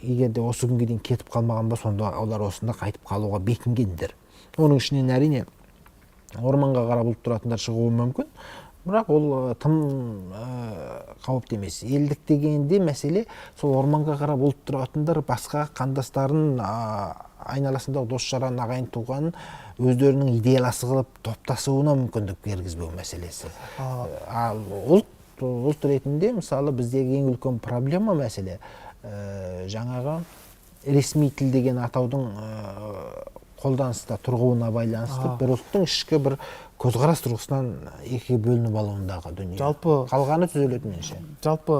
егер де осы күнге дейін кетіп қалмаған болса, онда олар осында қайтып қалуға бекінгендер. Оның ішінен, әрине, орманға қарап ұлып тұратындар шығуы мүмкін, бірақ ол тым қауіпті емес. Елдік дегенде мәселе сол орманға қарап ұлып тұратындар басқа қандастарын, айналасындағы дос жаран, ағайын туғанын өздерінің идеяласы қылып топтасуына мүмкіндік бергізбеу мәселесі. Ал ұлт ретінде, мысалы, біздегі ең үлкен проблема, мәселе жаңағы ресми тіл деген атаудың қолданыста тұрғуына байланысты бір ұлттың ішкі бір көзқарас тұрғысынан екіге бөлініп алуындағы дүние. Жалпы қалғаны түзеледі меніңше. Жалпы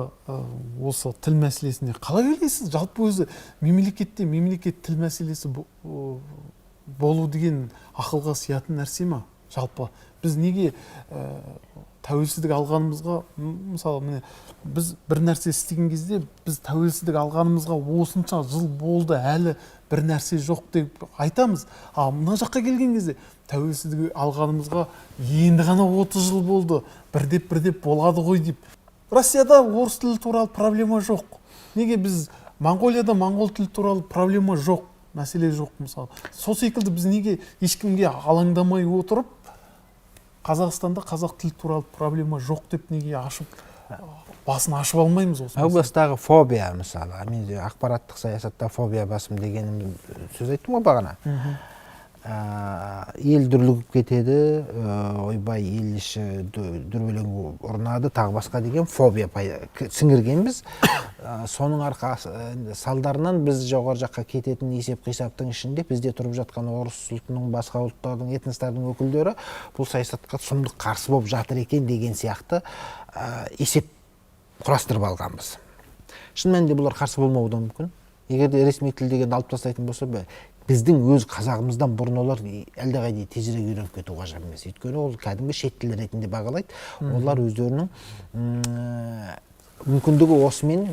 осы тіл мәселесіне қалай ойлайсыз? Жалпы өзі мемлекетте мемлекет тіл мәселесі болу деген ақылға сиятын нәрсе ма? Жалпы біз неге тәуелсіздік алғанымызға, мысалы, міне, біз бір нәрсе істеген кезде, біз тәуелсіздік алғанымызға осынша жыл болды, әлі бір нәрсе жоқ деп айтамыз. Ал мына жаққа келген кезде тәуелсіздік алғанымызға енді ғана 30 жыл болды, бірдеп бірдеп болады ғой деп. Россияда орыс тілі туралы проблема жоқ. Неге біз Моңғолияда моңғол тілі туралы проблема жоқ, мәселе жоқ, мысалы? Сол секілді біз неге ешкімге алаңдамай отырып, Қазақстанда қазақ тілі туралы проблема жоқ деп неге ашып, басын ашып алмаймыз осы Әу мәселені? бастағы фобия, мысалы, мен де ақпараттық саясатта фобия басым деген сөз айттым ғой бағана. Ел дүрлігіп кетеді, ойбай, ел іші дүрбелең ұрынады, тағы басқа деген фобия сіңіргенбіз. Соның арқасы, салдарынан біз жоғары жаққа кететін есеп қисаптың ішінде бізде тұрып жатқан орыс ұлтының, басқа ұлттардың, этностардың өкілдері бұл саясатқа сұмдық қарсы болып жатыр екен деген сияқты есеп құрастырып алғанбыз. Шын мәнінде бұлар қарсы болмауы да мүмкін. Егер де ресми тіл дегенді алып тастайтын болса, біздің өз қазағымыздан бұрын олар әлдеқайда тезірек үйреніп кету ғажап емес. Өйткені ол кәдімгі шет тілі ретінде бағалайды. Олар өздерінің мүмкіндігі осымен,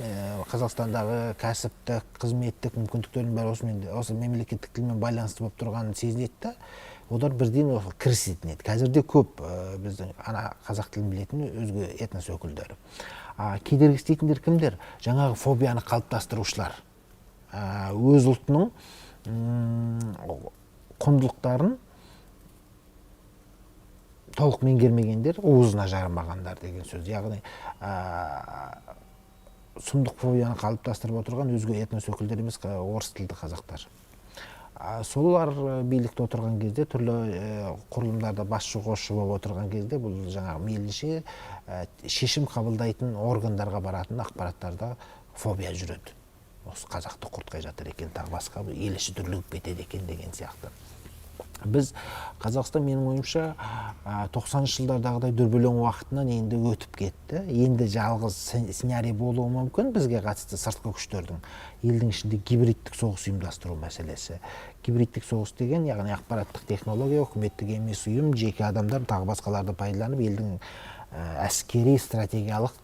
Қазақстандағы кәсіптік, қызметтік мүмкіндіктердің бәрі осымен, осы мемлекеттік тілмен байланысты болып тұрғанын сезінеді да, олар бірден осы кірісетін еді. Қазірде көп біздің ана қазақ тілін білетін өзге этнос өкілдері. Кедергі істейтіндер кімдер? Жаңағы фобияны қалыптастырушылар. Өз ұлтының құндылықтарын толық меңгермегендер, уызына жарымағандар деген сөз. Яғни, сұмдық фобияны қалыптастырып отырған өзге этнос өкілдері емес, орыс тілді қазақтар. Солар билікте отырған кезде, түрлі құрылымдарда басшы қосшы болып отырған кезде, бұл жаңағы мейлінше шешім қабылдайтын органдарға баратын ақпараттарда фобия жүреді. Осы қазақты құртқай жатыр екен, тағы басқа, ел іші дүрлігіп кетеді екен деген сияқты. Біз Қазақстан, менің ойымша, 90-шы жылдардағыдай дүрбелең уақытынан енді өтіп кетті. Енді жалғыз сценарий болуы мүмкін бізге қатысты сыртқы күштердің елдің ішінде гибридтік соғыс ұйымдастыру мәселесі. Гибридтік соғыс деген, яғни ақпараттық технология, үкіметтік емес ұйым, жеке адамдар, тағы басқаларды пайдаланып, елдің әскери стратегиялық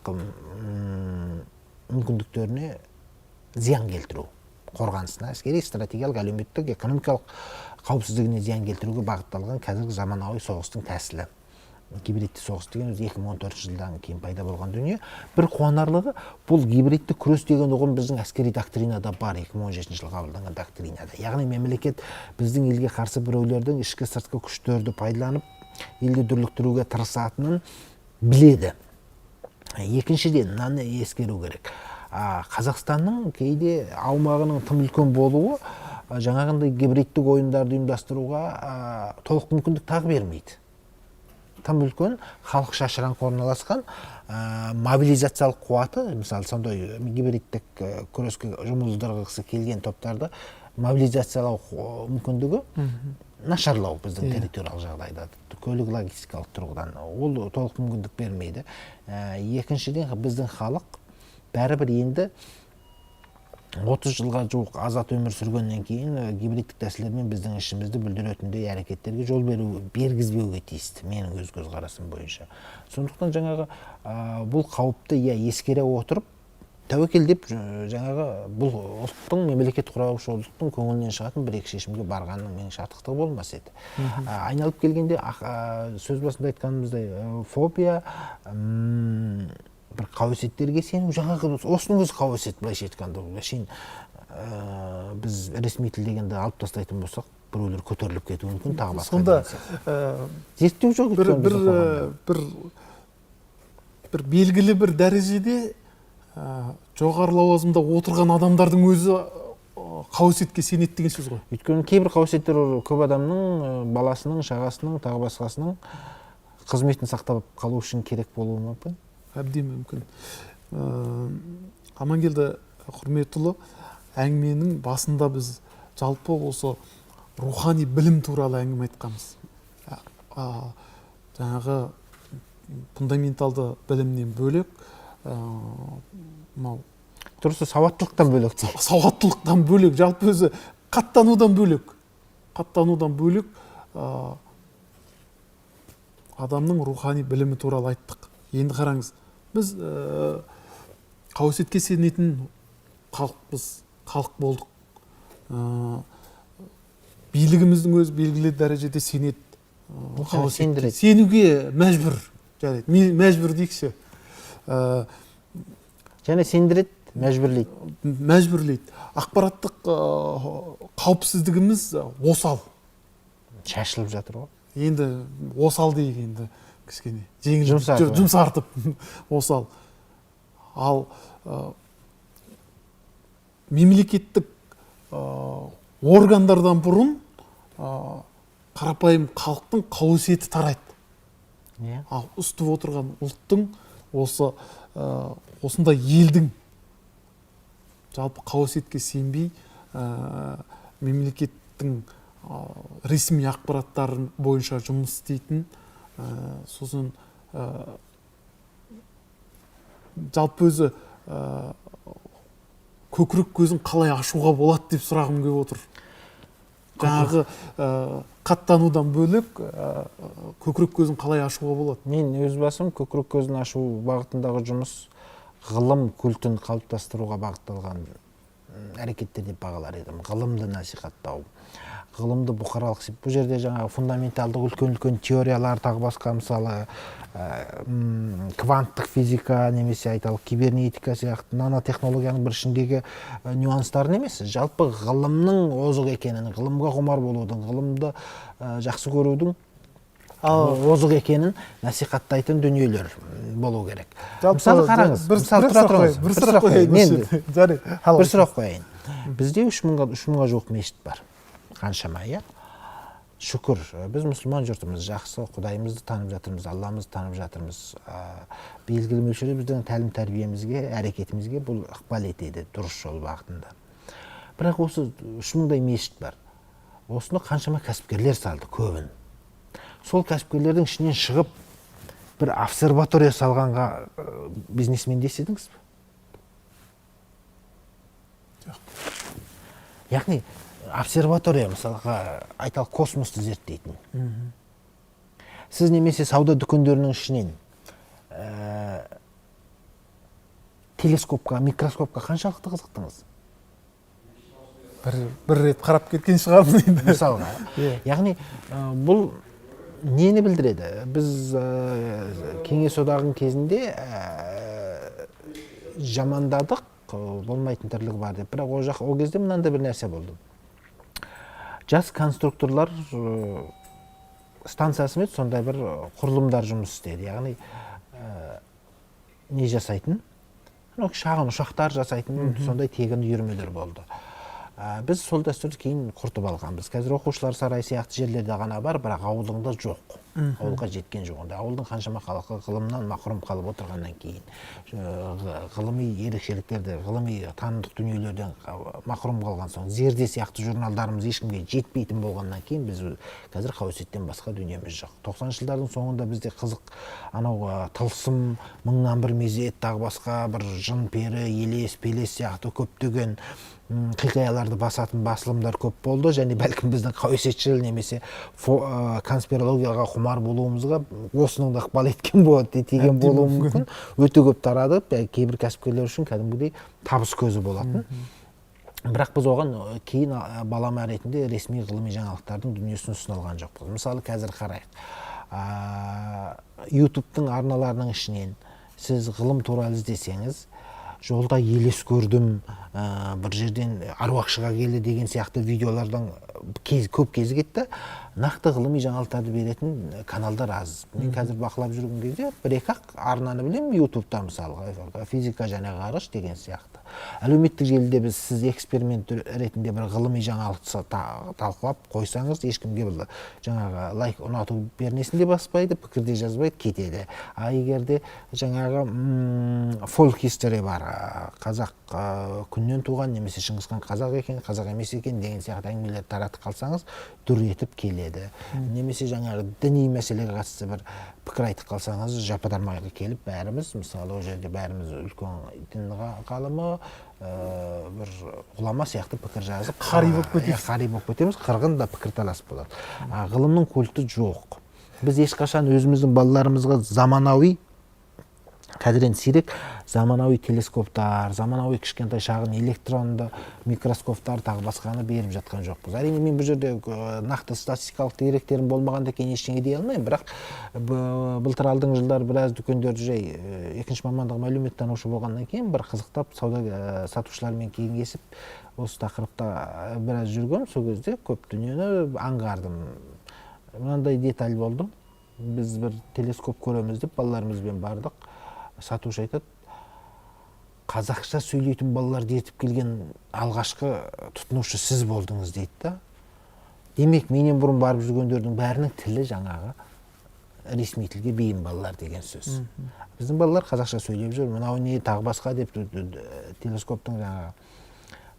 мүмкіндіктеріне зиян келтіру, қорғанысына, әскери, стратегиялық, әлеуметтік, экономикалық қауіпсіздігіне зиян келтіруге бағытталған қазіргі заманауи соғыстың тәсілі. Гибридті соғыс деген өзі 2014 жылдан кейін пайда болған дүние. Бір қуанарлығы, бұл гибридті күрес деген ұғым біздің әскери доктринада бар, 2017 жылы қабылданған доктринада. Яғни мемлекет біздің елге қарсы біреулердің ішкі сыртқы күштерді пайдаланып елді дүрліктіруге тырысатынын біледі. Екіншіден, мынаны ескеру керек. Қазақстанның кейде аумағының тым үлкен болуы, жаңағындай гибридтік ойындарды ұйымдастыруға толық мүмкіндік тағы бермейді. Тым үлкен, халық шашыраңқы орналасқан, мобилизациялық қуаты, мысалы, сондай гибридтік күреске жұмылдырғысы келген топтарды мобилизациялау мүмкіндігі нашарлау біздің территориялық жағдайда, көлік логистикалық тұрғыдан ол толық мүмкіндік бермейді. Екіншіден, біздің халық бәрібір енді 30 жылға жуық азат өмір сүргеннен кейін гибридтік тәсілдермен біздің ішімізді бүлдіретіндей әрекеттерге жол бергізбеуге тиісті, менің өз көзқарасым бойынша. Сондықтан жаңағы бұл қауіпті, иә, ескере отырып, тәуекел деп, жаңағы бұл ұлттың, мемлекет құраушы ұлттың көңілінен шығатын бір екі шешімге барғанның меніңше артықтығы болмас еді. Айналып келгенде, сөз басында айтқанымыздай, фобия, бір қауесеттерге сену, жаңағы осының өзі қауесет, былайша айтқанда. Әшейін біз ресми тіл дегенді алып тастайтын болсақ, біреулер көтеріліп кетуі мүмкін, тағы басқа Сонда деген сияқты. Зерттеу жоқ өйткені біздің қоғамда. Бір белгілі бір дәрежеде жоғары лауазымда отырған адамдардың өзі қауесетке сенеді деген сөз ғой. Өйткені кейбір қауесеттер ол көп адамның баласының, шағасының, тағы басқасының қызметін сақтап қалу үшін керек болуы мүмкін. Әбден мүмкін. Амангелді Құрметұлы, әңгіменің басында біз жалпы осы рухани білім туралы әңгіме айтқанбыз. Жаңағы фундаменталды білімнен бөлек, мынау Дұрысы, сауаттылықтан бөлек дейді. Сауаттылықтан бөлек, жалпы өзі қаттанудан бөлек, адамның рухани білімі туралы айттық. Енді қараңыз, біз қауесетке сенетін халықпыз, халық болдық. Билігіміздің өзі белгілі дәрежеде сенеді. Қауесетке. Сендіреді. Сенуге мәжбүр, жарайды, мәжбүр дейікші. Және сендіреді, мәжбүрлейді. Мәжбүрлейді. Ақпараттық қауіпсіздігіміз осал. Шашылып жатыр ғой. Енді осал дейік, енді кішкене жеңіл Жұмсартып. Жұмсартып, осал. Ал мемлекеттік органдардан бұрын қарапайым халықтың қауесеті тарайды. Ал үстіп отырған ұлттың, осы осындай елдің жалпы қауесетке сенбей, мемлекеттің ресми ақпараттары бойынша жұмыс істейтін, сосын жалпы өзі көкірек көзін қалай ашуға болады деп сұрағым келіп отыр. Жаңағы қаттанудан бөлек, көкірек көзін қалай ашуға болады? Мен өз басым көкірек көзін ашу бағытындағы жұмыс ғылым культін қалыптастыруға бағытталған әрекеттер деп бағалар едім. Ғылымды насихаттау, ғылымды бұқаралық, бұл жерде жаңағы фундаменталдық үлкен үлкен теориялар, тағы басқа, мысалы, кванттық физика немесе, айталық, кибернетика сияқты нанотехнологияның бір ішіндегі нюанстарын емес, жалпы ғылымның озық екенін, ғылымға құмар болудың, ғылымды жақсы көрудің озық екенін насихаттайтын дүниелер болу керек. Жалпы Мысалы, қараңыз, бір мысалы, тұра сұрақ тұрыңыз, қояйын, бір бір сұрақ сұрақ қояйын қояйын. осы Мен жерде. Жарайды, ал. бір сұрақ қояйын. Бізде 3000-ға жуық мешіт бар. Қаншама, иә? Шүкір, біз мұсылман жұртымыз, жақсы, Құдайымызды танып жатырмыз, Алламызды танып жатырмыз. Белгілі мөлшерде біздің тәлім тәрбиемізге, әрекетімізге бұл ықпал етеді дұрыс жол бағытында. Бірақ осы 3000-дай мешіт бар. Осыны қаншама кәсіпкерлер салды, көбін. Сол кәсіпкерлердің ішінен шығып бір обсерватория салғанға бизнесмен дес едіңіз бе? Жоқ. Яғни обсерватория, мысалға, айталық, космосты зерттейтін. Сіз немесе сауда дүкендерінің ішінен телескопқа, микроскопқа қаншалықты қызықтыңыз? Бір рет қарап кеткен шығармын енді. Мысалға. Иә. Яғни бұл нені білдіреді? Біз Кеңес Одағының кезінде жамандадық, болмайтын тірлігі бар деп. Бірақ ол жақ, ол кезде мынандай бір нәрсе болды. Жас конструкторлар станциясы ма еді, сондай бір құрылымдар жұмыс істеді. Яғни не жасайтын? Анау шағын ұшақтар жасайтын сондай тегін үйірмелер болды. Біз сол дәстүрді кейін құртып алғанбыз. Қазір оқушылар сарайы сияқты жерлерде ғана бар, бірақ ауылында жоқ. Ауылға жеткен жоқ. Онда ауылдың қаншама халқы ғылымнан мақұрым қалып отырғаннан кейін, ғылыми ерекшеліктерді, ғылыми танымдық дүниелерден мақұрым қалған соң, Зерде сияқты журналдарымыз ешкімге жетпейтін болғаннан кейін, біз қазір қауесеттен басқа дүниеміз жоқ. 90-шы жылдардың соңында бізде қызық анау тылсым, мыңнан бір мезет, тағы басқа бір жын пері, елес пелес сияқты көптеген хикаяларды басатын басылымдар көп болды. Және бәлкім біздің қауесетшіл немесе конспирологияға құмар болуымызға осының да ықпал еткен болады, тиген болуы мүмкін. Өте көп тарады, кейбір кәсіпкерлер үшін кәдімгідей табыс көзі болатын. Бірақ біз оған кейін балама ретінде ресми ғылыми жаңалықтардың дүниесін ұсына алған жоқпыз. Мысалы, қазір қарайық, Ютубтың арналарының ішінен сіз ғылым туралы іздесеңіз, жолда елес көрдім, бір жерден аруақ шыға келді деген сияқты видеолардан көп кезігеді. Нақты ғылыми жаңалықтарды беретін каналдар аз. Мен қазір бақылап жүрген кезде бір екі ақ арнаны білемін Ютубта, мысалға, физика және ғарыш деген сияқты. Әлеуметтік желіде біз сіз эксперимент ретінде бір ғылыми жаңалықты талқылап қойсаңыз, ешкімге бір жаңағы лайк, ұнату пернесін де баспайды, пікір де жазбайды, кетеді. А егер де жаңағы folk history бар, қазақ күннен туған немесе Шыңғысхан қазақ екен, қазақ емес екен деген сияқты әңгімелерді таратып қалсаңыз, дүр етіп келеді. Немесе жаңағы діни мәселеге қатысты бір пікір айтып қалсаңыз, жападармайға келіп бәріміз, мысалы, ол жерде бәріміз үлкен дін ғалымы, бір ғұлама сияқты пікір жазып, қари болып кетеміз. Қари болып кетеміз, қырғын да пікірталас болады. А ғылымның культі жоқ. Біз ешқашан өзіміздің балаларымызға заманауи, қазір енді сирек, заманауи телескоптар, заманауи кішкентай шағын электронды микроскоптар, тағы басқаны беріп жатқан жоқпыз. Әрине, мен бұл жерде нақты статистикалық деректерім болмағаннан кейін ештеңе дей алмаймын, бірақ былтыр, алдыңғы жылдары біраз дүкендерді жай, екінші мамандығым әлеуметтанушы болғаннан кейін, бір қызықтап сауда сатушылармен кеңесіп, осы тақырыпта біраз жүргенмін. Сол кезде көп дүниені аңғардым. Мынандай деталь болды: біз бір телескоп көреміз деп балаларымызбен бардық. Сатушы айтады: «Қазақша сөйлейтін балаларды ертіп келген алғашқы тұтынушы сіз болдыңыз», — дейді да. Демек, менен бұрын барып жүргендердің бәрінің тілі жаңағы ресми тілге бейім балалар деген сөз. Біздің балалар қазақша сөйлеп жүр, мынау не, тағы басқа деп телескоптың жаңағы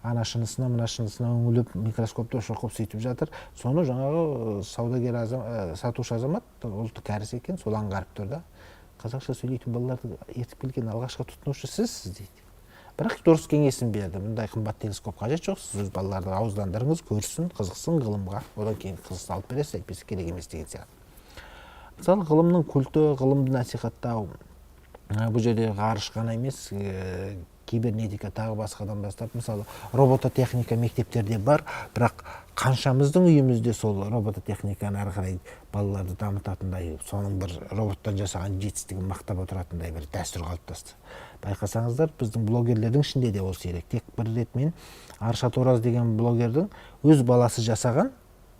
ана шынысына, мына шынысына үңіліп, микроскопта шоқып, сөйтіп жатыр. Соны жаңағы саудагер сатушы азамат, ұлты кәріс екен, сол аңғарып тұр да: «Қазақша сөйлейтін балаларды ертіп келген алғашқы тұтынушы сізсіз», — дейді. Бірақ дұрыс кеңесін берді: «Мұндай қымбат телескоп қажет жоқ, сіз өз балаларды ауыздандырыңыз, көрсін, қызықсын ғылымға, одан кейін қызықса алып бересіз, әйтпесе керек емес», — деген сияқты. Мысалы, ғылымның культі, ғылымды насихаттау, бұл жерде ғарыш қана емес, кибернетика, тағы басқадан бастап, мысалы, робототехника мектептерде бар, бірақ қаншамыздың үйімізде сол робототехниканы ары қарай балаларды дамытатындай, соның бір роботтан жасаған жетістігін мақтап отыратындай бір дәстүр қалыптасты? Байқасаңыздар, біздің блогерлердің ішінде де ол сирек. Тек бір рет мен Аршат Ораз деген блогердің өз баласы жасаған,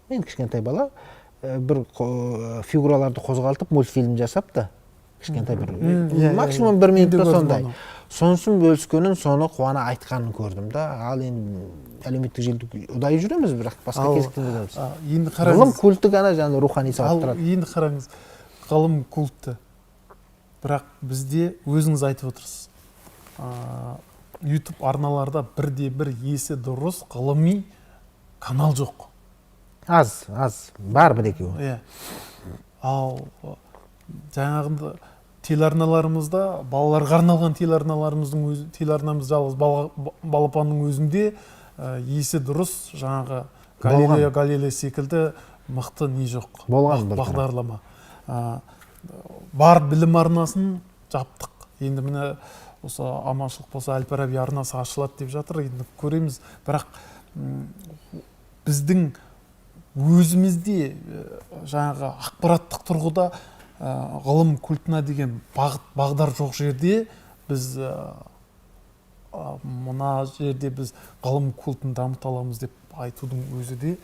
енді кішкентай бала, бір фигураларды қозғалтып мультфильм жасапты, кішкентай бір, максимум бір Мен де минутта көрдім сондай. оны. Сонысын бөліскенін, соны қуана айтқанын көрдім да. Ал енді әлеуметтік желіде ұдайы жүреміз, бірақ басқа Ал, кезіктен көреміз. Енді Ғылым қараңыз, культі ғана жаңағы рухани ал сауаттырады. Енді қараңыз, ғылым культі, бірақ бізде өзіңіз айтып отырсыз, Ютуб арналарда бірде бір есі дұрыс ғылыми канал жоқ. Аз, аз бар, бір екеуі. Иә, ал жаңағынды телеарналарымызда, балаларға арналған телеарналарымыздың өзі, телеарнамыз жалғыз балапанның өзінде есі дұрыс жаңағы Галилео Галилей секілді мықты не жоқ. Болған бір Бағдарлама. Бар білім арнасын жаптық. Енді міне, осы аманшылық болса, әл Фараби арнасы ашылады деп жатыр, енді көреміз. Бірақ біздің өзімізде жаңағы ақпараттық тұрғыда ғылым культына деген бағыт бағдар жоқ жерде біз мына жерде біз ғылым культін дамыта аламыз деп айтудың өзі де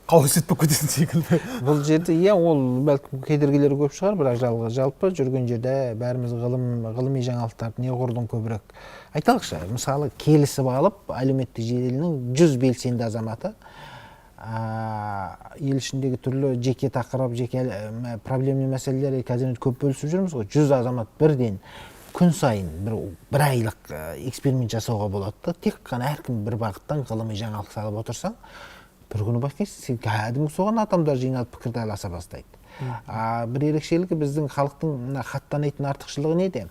қауесет болып кететін секілді. Бұл жерде, иә, ол бәлкім кедергілері көп шығар, бірақ жалпы жүрген жерде бәріміз ғылым, ғылыми жаңалықтарды неғұрлым көбірек айталықшы. Мысалы, келісіп алып, әлеуметтік желінің 100 белсенді азаматы Ел ішіндегі түрлі жеке тақырып, жеке проблемный мәселелер қазір енді көп бөлісіп жүрміз ғой. 100 азамат бірден күн сайын бір айлық эксперимент жасауға болады да. Тек қана әркім бір бағыттан ғылыми жаңалық салып отырсаң, бір күні байқайсың, сен кәдімгі соған адамдар жиналып пікір таласа бастайды. Бір ерекшелігі, біздің халықтың мына хат танитын артықшылығы неде?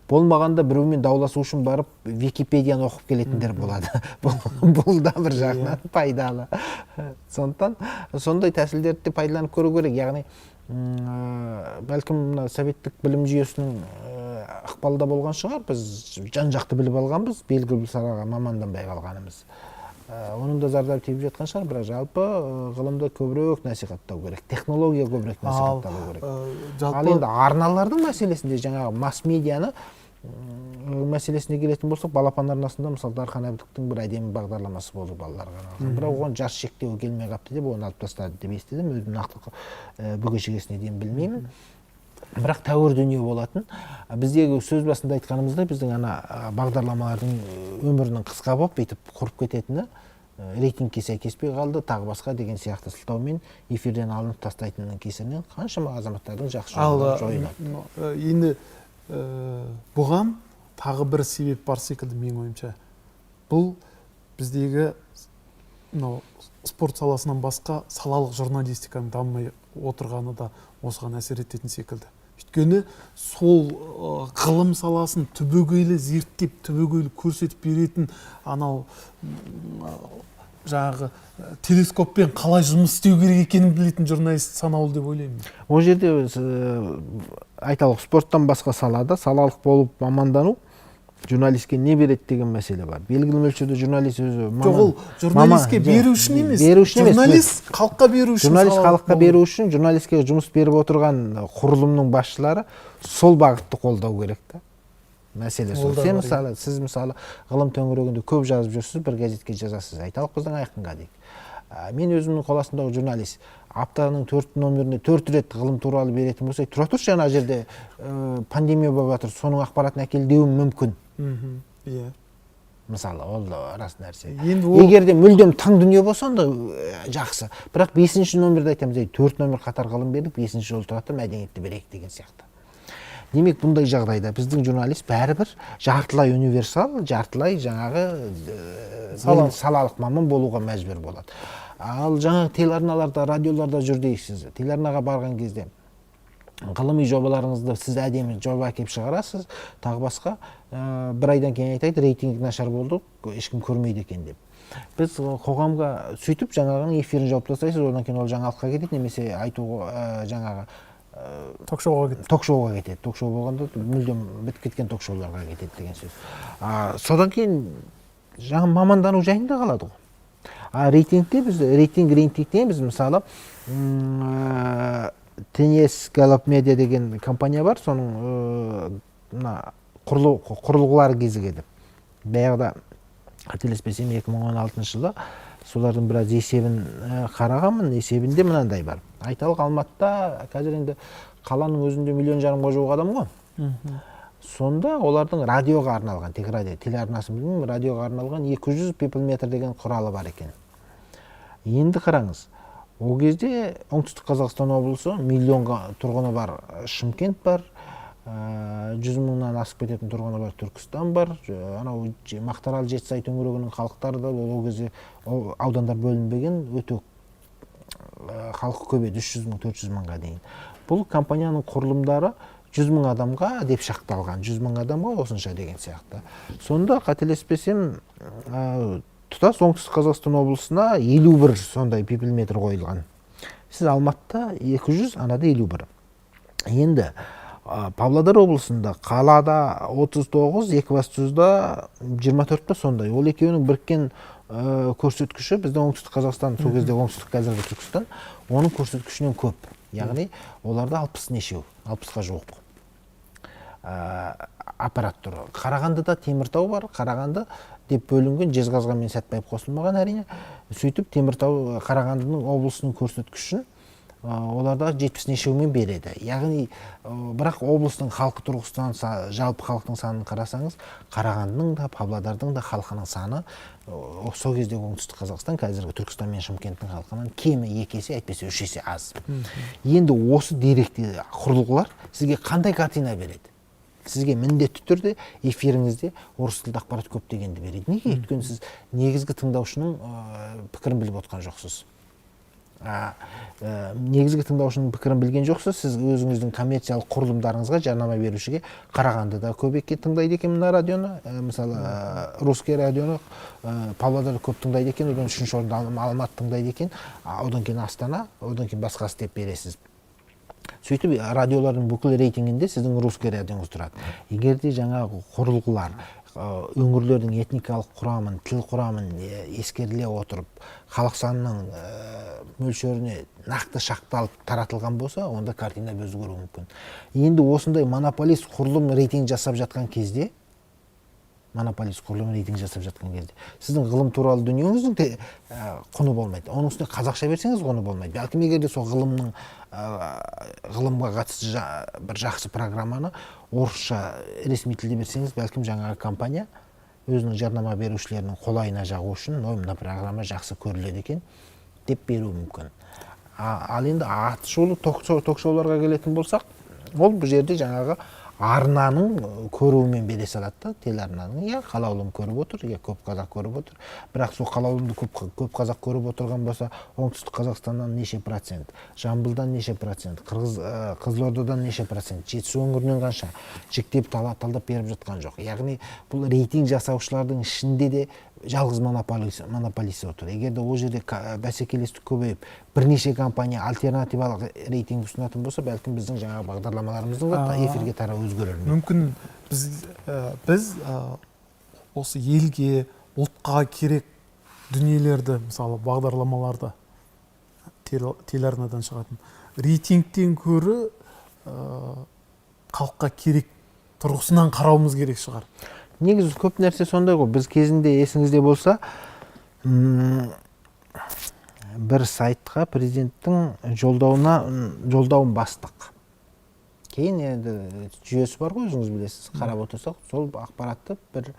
Болмағанда біреумен дауласу үшін барып Википедияны оқып келетіндер болады. Бұл да бір жағынан пайдалы. Сондықтан сондай тәсілдерді де пайдаланып көру керек. Яғни бәлкім, мына советтік білім жүйесінің ықпалы да болған шығар, біз жан жақты біліп алғанбыз, белгілі бір салаға маманданбай қалғанымыз. Оның да зардабы тиіп жатқан шығар, бірақ жалпы ғылымды көбірек насихаттау керек, технология көбірек Ал насихатталу керек. Ал жалпы енді арналардың мәселесінде, жаңағы масс медианы мәселесіне келетін болсақ, Балапан арнасында, мысалы, Дархан Әбдіктің бір әдемі бағдарламасы болды балаларға арналған. Бірақ оған жас шектеуі келмей қалыпты деп, оны алып тастады деп естідім. Өзім нақты бүге шігесіне дейін білмеймін, бірақ тәуір дүние болатын. Біздегі сөз басында айтқанымыздай, біздің ана бағдарламалардың өмірінің қысқа болып, бүйтіп құрып кететіні, рейтингке сәйкеспей қалды, тағы басқа деген сияқты сылтаумен эфирден алынып тастайтынның кесірінен қаншама азаматтардың жақсы Ал жолдары жойылады. Енді бұған тағы бір себеп бар секілді менің ойымша. Бұл біздегі мынау спорт саласынан басқа салалық журналистиканың дамымай отырғаны да осыған әсер ететін секілді. Өйткені сол ғылым саласын түбегейлі зерттеп, түбегейлі көрсетіп беретін, анау жаңағы телескоппен қалай жұмыс істеу керек екенін білетін журналист санаулы деп ойлаймын. Ол жерде айталық, спорттан басқа салада салалық болып мамандану журналистке не береді деген мәселе бар. Белгілі мөлшерде журналист өзі Жоқ, ол журналистке маман- беру үшін емес. Беру үшін емес. Журналист халыққа беру үшін Журналист салалық халыққа болу. беру үшін журналистке жұмыс беріп отырған құрылымның басшылары сол бағытты қолдау керек та. Мәселе Ол сол. да Сен бар, мысалы, сіз, мысалы, ғылым төңірегінде көп жазып жүрсіз, бір газетке жазасыз, айталық, біздің Айқынға дейік. Мен өзімнің қол астымдағы журналист аптаның төрт номеріне төрт рет ғылым туралы беретін болса, тұра тұршы, ана жерде пандемия болып жатыр, соның ақпаратын әкел деуім мүмкін. Иә. Мысалы, ол да рас нәрсе. Енді ол Егер де мүлдем тың дүние болса, онда жақсы, бірақ бесінші номерде айтамыз: «Ей, төрт номер қатар ғылым бердік, бесінші жолы тұрады да мәдениетті берейік» деген сияқты. Демек, бұндай жағдайда біздің журналист бәрібір жартылай универсал, жартылай жаңағы Салалық. салалық маман болуға мәжбүр болады. Ал жаңағы телеарналарда, радиоларда жүр дейсіз. Телеарнаға барған кезде ғылыми жобаларыңызды сіз әдемі жоба әкеліп шығарасыз, тағы басқа, бір айдан кейін айтады: «Рейтинг нашар болды, ешкім көрмейді екен» деп. Біз қоғамға сөйтіп жаңағының эфирін жауып тастайсыз, одан кейін ол жаңалыққа кетеді немесе айтуға жаңағы ток шоуға кетті. Ток шоуға кетеді. Ток шоу болғанда, мүлдем бітіп кеткен ток шоуларға кетеді деген сөз. Содан кейін жаңа мамандану жайында қалады ғой. А рейтингте біз рейтингте біз, мысалы, TNS Gallup Media деген компания бар, соның мына құрылғылар кезігеді. Баяғыда, қателеспесем, 2016 жылы солардың біраз есебін қарағанмын. Есебінде мынандай бар: айталық, Алматыда қазір енді қаланың өзінде миллион жарымға жуық адам ғой. Сонда олардың радиоға арналған, тек радио, телеарнасын білмеймін, радиоға арналған 200 пиплметр деген құралы бар екен. Енді қараңыз, ол кезде Оңтүстік Қазақстан облысы, миллионға тұрғыны бар Шымкент бар, 100 мыңнан асып кететін тұрғыны бар Түркістан бар, анау Мақтаарал, Жетісай төңірегінің халықтары да, ол кезде ол аудандар бөлінбеген, өте халқы көп еді, 300 мың, 400 мыңға дейін. Бұл компанияның құрылымдары 100 мың адамға деп шақталған, 100 мың адамға осынша деген сияқты. Сонда, қателеспесем, тұтас Оңтүстік Қазақстан облысына 51 сондай пиплметр қойылған. Сіз Алматыда 200, анада 51. Енді Павлодар облысында қалада 39, Екібастұзда 24 па, сондай. Ол екеуінің біріккен көрсеткіші біздің Оңтүстік Қазақстан, сол кезде оңтүстік, қазіргі Түркістан, оның көрсеткішінен көп. Яғни оларда 60 нешеу, 60-қа жуық аппарат тұр. Қарағандыда Теміртау бар, Қарағанды деп бөлінген, Жезқазған мен Сәтбаев қосылмаған, әрине. Сөйтіп Теміртау, Қарағандының облысының көрсеткішін Оларда 70 нешеумен береді. Яғни, бірақ облыстың халқы тұрғысынан жалпы халықтың санын қарасаңыз, Қарағандының да, Павлодардың да халқының саны сол кездегі Оңтүстік Қазақстан, қазіргі Түркістан мен Шымкенттің халқынан кемі 2 есе, әйтпесе 3 есе аз. Енді осы деректі құрылғылар сізге қандай картина береді? Сізге міндетті түрде эфиріңізде орыс тілді ақпарат көп дегенді береді. Неге? Өйткені сіз негізгі тыңдаушының пікірін біліп отқан жоқсыз. Негізгі тыңдаушының пікірін білген жоқсыз, сіз өзіңіздің коммерциялық құрылымдарыңызға жарнама берушіге Қарағандыда көп екен тыңдайды екен мына радионы, мысалы, русский радионы, Павлодарда көп тыңдайды екен, одан үшінші орында Алматы тыңдайды екен, одан кейін Астана, одан кейін басқасы деп бересіз. Сөйтіп радиолардың бүкіл рейтингінде сіздің русский радионыз тұрады. Егер де жаңағы құрылғылар өңірлердің этникалық құрамын, тіл құрамын ескеріле отырып, халық санының мөлшеріне нақты шақталып таратылған болса, онда картина өзгеруі мүмкін. Енді осындай монополист құрылым рейтинг жасап жатқан кезде, монополист құрылым рейтинг жасап жатқан кезде сіздің ғылым туралы дүниеңіздің де құны болмайды. Оның үстіне қазақша берсеңіз құны болмайды. Бәлкім, егер де сол ғылымға қатысты бір жақсы программаны орысша ресми тілде берсеңіз, бәлкім, жаңағы компания өзінің жарнама берушілерінің қолайына жағу үшін, ой, мына программа жақсы көріледі екен деп беруі мүмкін. Ал енді аты шулы ток-шоуларға келетін болсақ, ол бұл жерде жаңағы арнаның көруімен бере салады да, телеарнаның, иә, қалаулым көріп отыр, иә, көп қазақ көріп отыр. Бірақ сол қалаулымды көп қазақ көріп отырған болса, Оңтүстік Қазақстаннан неше процент, Жамбылдан неше процент, Қызылордадан неше процент, Жетісу өңірінен қанша, жіктеп талдап беріп жатқан жоқ. Яғни бұл рейтинг жасаушылардың ішінде де жалғыз монополист отыр. Егер де ол жерде бәсекелестік көбейіп, бірнеше компания альтернативалық рейтинг ұсынатын болса, бәлкім, біздің жаңағы бағдарламаларымыздың да эфирге тарауы өзгерер. Мүмкін, біз осы елге, ұлтқа керек дүниелерді, мысалы, бағдарламаларды телеарнадан шығатын рейтингтен көрі халыққа керек тұрғысынан қарауымыз керек шығар. Негізі көп нәрсе сондай ғой. Біз кезінде, есіңізде болса, бір сайтқа президенттің жолдауын бастық. Кейін енді жүйесі бар ғой, өзіңіз білесіз, қарап отырсақ, сол ақпаратты бір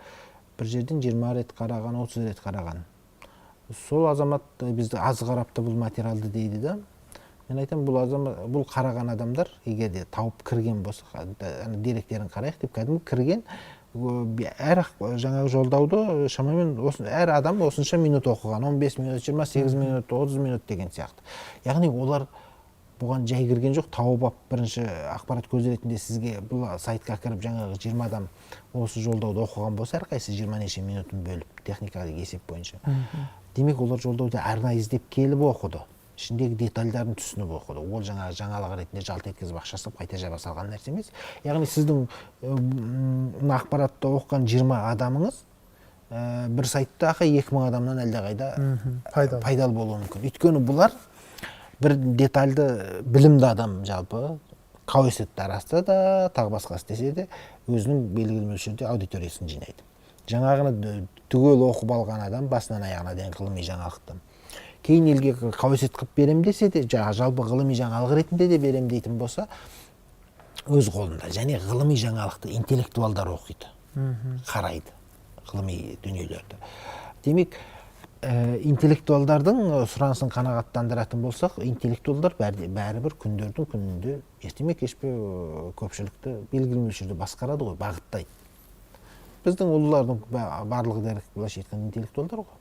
жерден 20 рет қараған, 30 рет қараған. Сол азамат бізді аз қарапты бұл материалды дейді да. Мен айтамын, бұл азамат, бұл қараған адамдар егер де тауып кірген болса, ана деректерін қарайық деп кәдімгі кірген, әр жаңағы жолдауды шамамен осы, әр адам осынша минут оқыған, 15 минут, 28 минут, 30 минут деген сияқты. Яғни олар бұған жай кірген жоқ, тауып алып, бірінші ақпарат көзі ретінде сізге бұл сайтқа кіріп, жаңағы 20 адам осы жолдауды оқыған болса, әрқайсысы 20 неше минутын бөліп, техникалық есеп бойынша, демек, олар жолдауды арнайы іздеп келіп оқыды, ішіндегі детальдарын түсініп оқыды. Ол жаңағы жаңалық ретінде жалт еткізіп, ақша салып, қайта жаба салған нәрсе емес. Яғни сіздің мына ақпаратты оқыған 20 адамыңыз бір сайттағы 2000 адамнан әлдеқайда пайдалы. пайдалы болуы мүмкін. Өйткені бұлар бір детальді білімді адам, жалпы қауесет таратса да, тағы басқасы десе де, өзінің белгілі мөлшерде аудиториясын жинайды. Жаңағыны түгел оқып алған адам басынан аяғына дейін ғылыми жаңалықты кейін елге қауесет қылып берем десе де, жаңағы жалпы ғылыми жаңалық ретінде де берем дейтін болса, өз қолында. Және ғылыми жаңалықты интеллектуалдар оқиды, қарайды ғылыми дүниелерді. Демек, интеллектуалдардың сұранысын қанағаттандыратын болсақ, интеллектуалдар бәрібір күндердің күнінде, ерте ме, кеш пе, көпшілікті белгілі мөлшерде басқарады ғой, бағыттайды. Біздің ұлылардың барлығы дерлік, былайша айтқанда, интеллектуалдар ғой.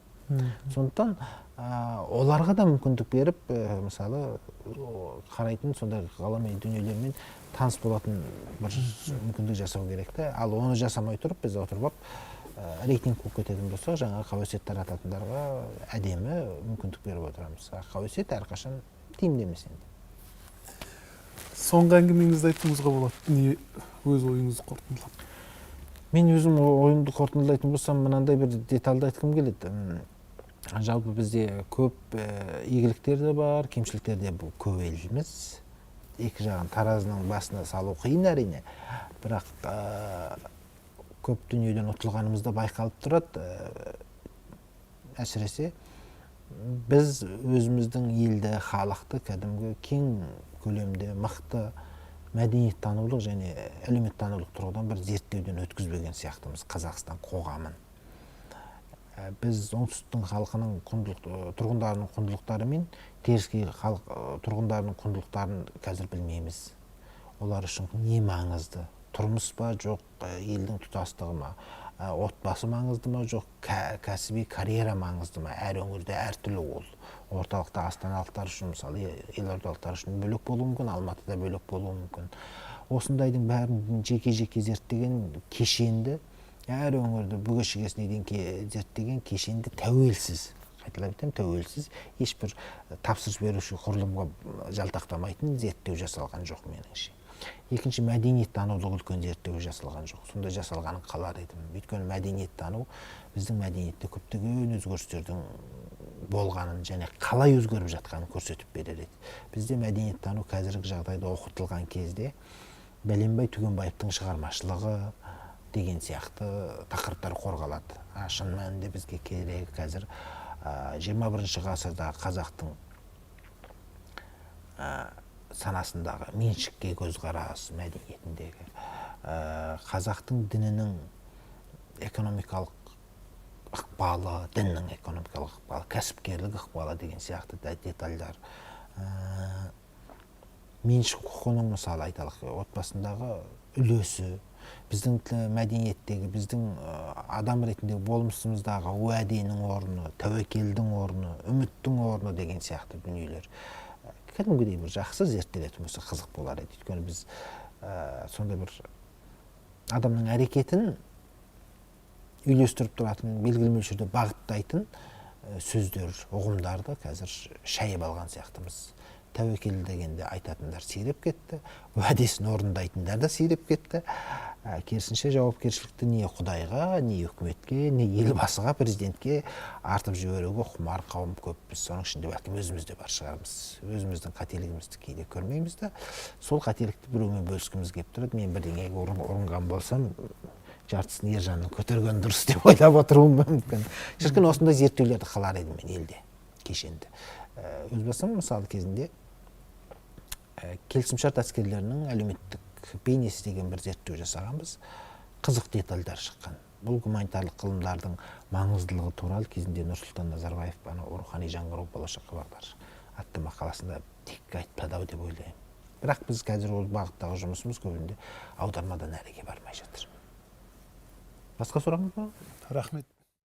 Сондықтан оларға да мүмкіндік беріп, мысалы, қарайтын сондай ғылыми дүниелермен таныс болатын бір мүмкіндік жасау керек та. Ал оны жасамай тұрып, біз отырып алып, рейтинг қуып кететін болсақ, жаңағы қауесет тарататындарға әдемі мүмкіндік беріп отырамыз. А қауесет әрқашан тиімді емес енді. Соңғы әңгімеңізді айтуыңызға болады, не өз ойыңызды қорытындылап. Мен өзім ойымды қорытындылайтын болсам, мынандай бір детальды айтқым келеді. Жалпы бізде көп игіліктер де бар, кемшіліктер де көп еліміз. Екі жағын таразының басына салу қиын, әрине, бірақ көп дүниеден ұтылғанымыз да байқалып тұрады. Әсіресе Біз өзіміздің елді, халықты кәдімгі кең көлемде мықты мәдениеттанулық және әлеуметтанулық тұрғыдан бір зерттеуден өткізбеген сияқтымыз Қазақстан қоғамын. Біз оңтүстіктің халқының құндылық, тұрғындарының құндылықтары мен теріскей халық тұрғындарының құндылықтарын қазір білмейміз. Олар үшін не маңызды? Тұрмыс па, жоқ елдің тұтастығы ма? Отбасы маңызды ма, жоқ кәсіби карьера маңызды ма? Әр өңірде әртүрлі ол. Орталықта астаналықтар үшін, мысалы, елордалықтар үшін бөлек болуы мүмкін, Алматыда бөлек болуы мүмкін. Осындайдың бәрін жеке-жеке зерттеген кешенді, әр өңірді бүге шігесіне дейін зерттеген кешенді тәуелсіз, қайталап айтамын, тәуелсіз, ешбір тапсырыс беруші құрылымға жалтақтамайтын зерттеу жасалған жоқ меніңше. Екінші, мәдениеттанулық үлкен зерттеу жасалған жоқ. Сонда жасалғанын қалар едім. Өйткені мәдениеттану біздің мәдениетте көптеген өзгерістердің болғанын және қалай өзгеріп жатқанын көрсетіп берер еді. Бізде мәдениеттану қазіргі жағдайда оқытылған кезде Бәленбай Түгенбаевтың шығармашылығы деген сияқты тақырыптар қорғалады. Шын мәнінде бізге керегі қазір 21 ғасырдағы қазақтың санасындағы меншікке көзқарас, мәдениетіндегі, қазақтың дінінің экономикалық ықпалы, діннің экономикалық ықпалы, кәсіпкерлік ықпалы деген сияқты детальдар, меншік құқығының, мысалы, айталық, отбасындағы үлесі, біздің мәдениеттегі, біздің адам ретіндегі болмысымыздағы уәденің орны, тәуекелдің орны, үміттің орны деген сияқты дүниелер кәдімгідей бір жақсы зерттелетін болса, қызық болар еді. Өйткені біз сондай бір адамның әрекетін үйлестіріп тұратын, белгілі мөлшерде бағыттайтын сөздер, ұғымдарды қазір шайып алған сияқтымыз. Тәуекел дегенде айтатындар сиреп кетті, уәдесін орындайтындар да сиреп кетті. Керісінше жауапкершілікті не Құдайға, не үкіметке, не елбасыға, президентке артып жіберуге құмар қауым көп. Біз соның ішінде бәлкім өзіміз де бар шығармыз. Өзіміздің қателігімізді кейде көрмейміз да, сол қателікті біреумен бөліскіміз келіп тұрады. Мен бірдеңеге ұрынған болсам, жартысын Ержанның көтергені дұрыс деп ойлап отыруым мүмкін. Шіркін, осындай зерттеулерді қалар едім мен елде кешенді. Өз басым, мысалы, кезінде келісімшарт әскерлерінің әлеуметтік бейнесі деген бір зерттеу жасағанбыз. Қызық детальдар шыққан. Бұл гуманитарлық ғылымдардың маңыздылығы туралы кезінде Нұрсұлтан Назарбаев анау «Рухани жаңғыру, болашаққа бағдар» атты мақаласында тек айтпады ау деп ойлаймын. Бірақ біз қазір ол бағыттағы жұмысымыз көбінде аудармадан әріге бармай жатыр. Басқа сұрағыңыз бар ма? Рахмет.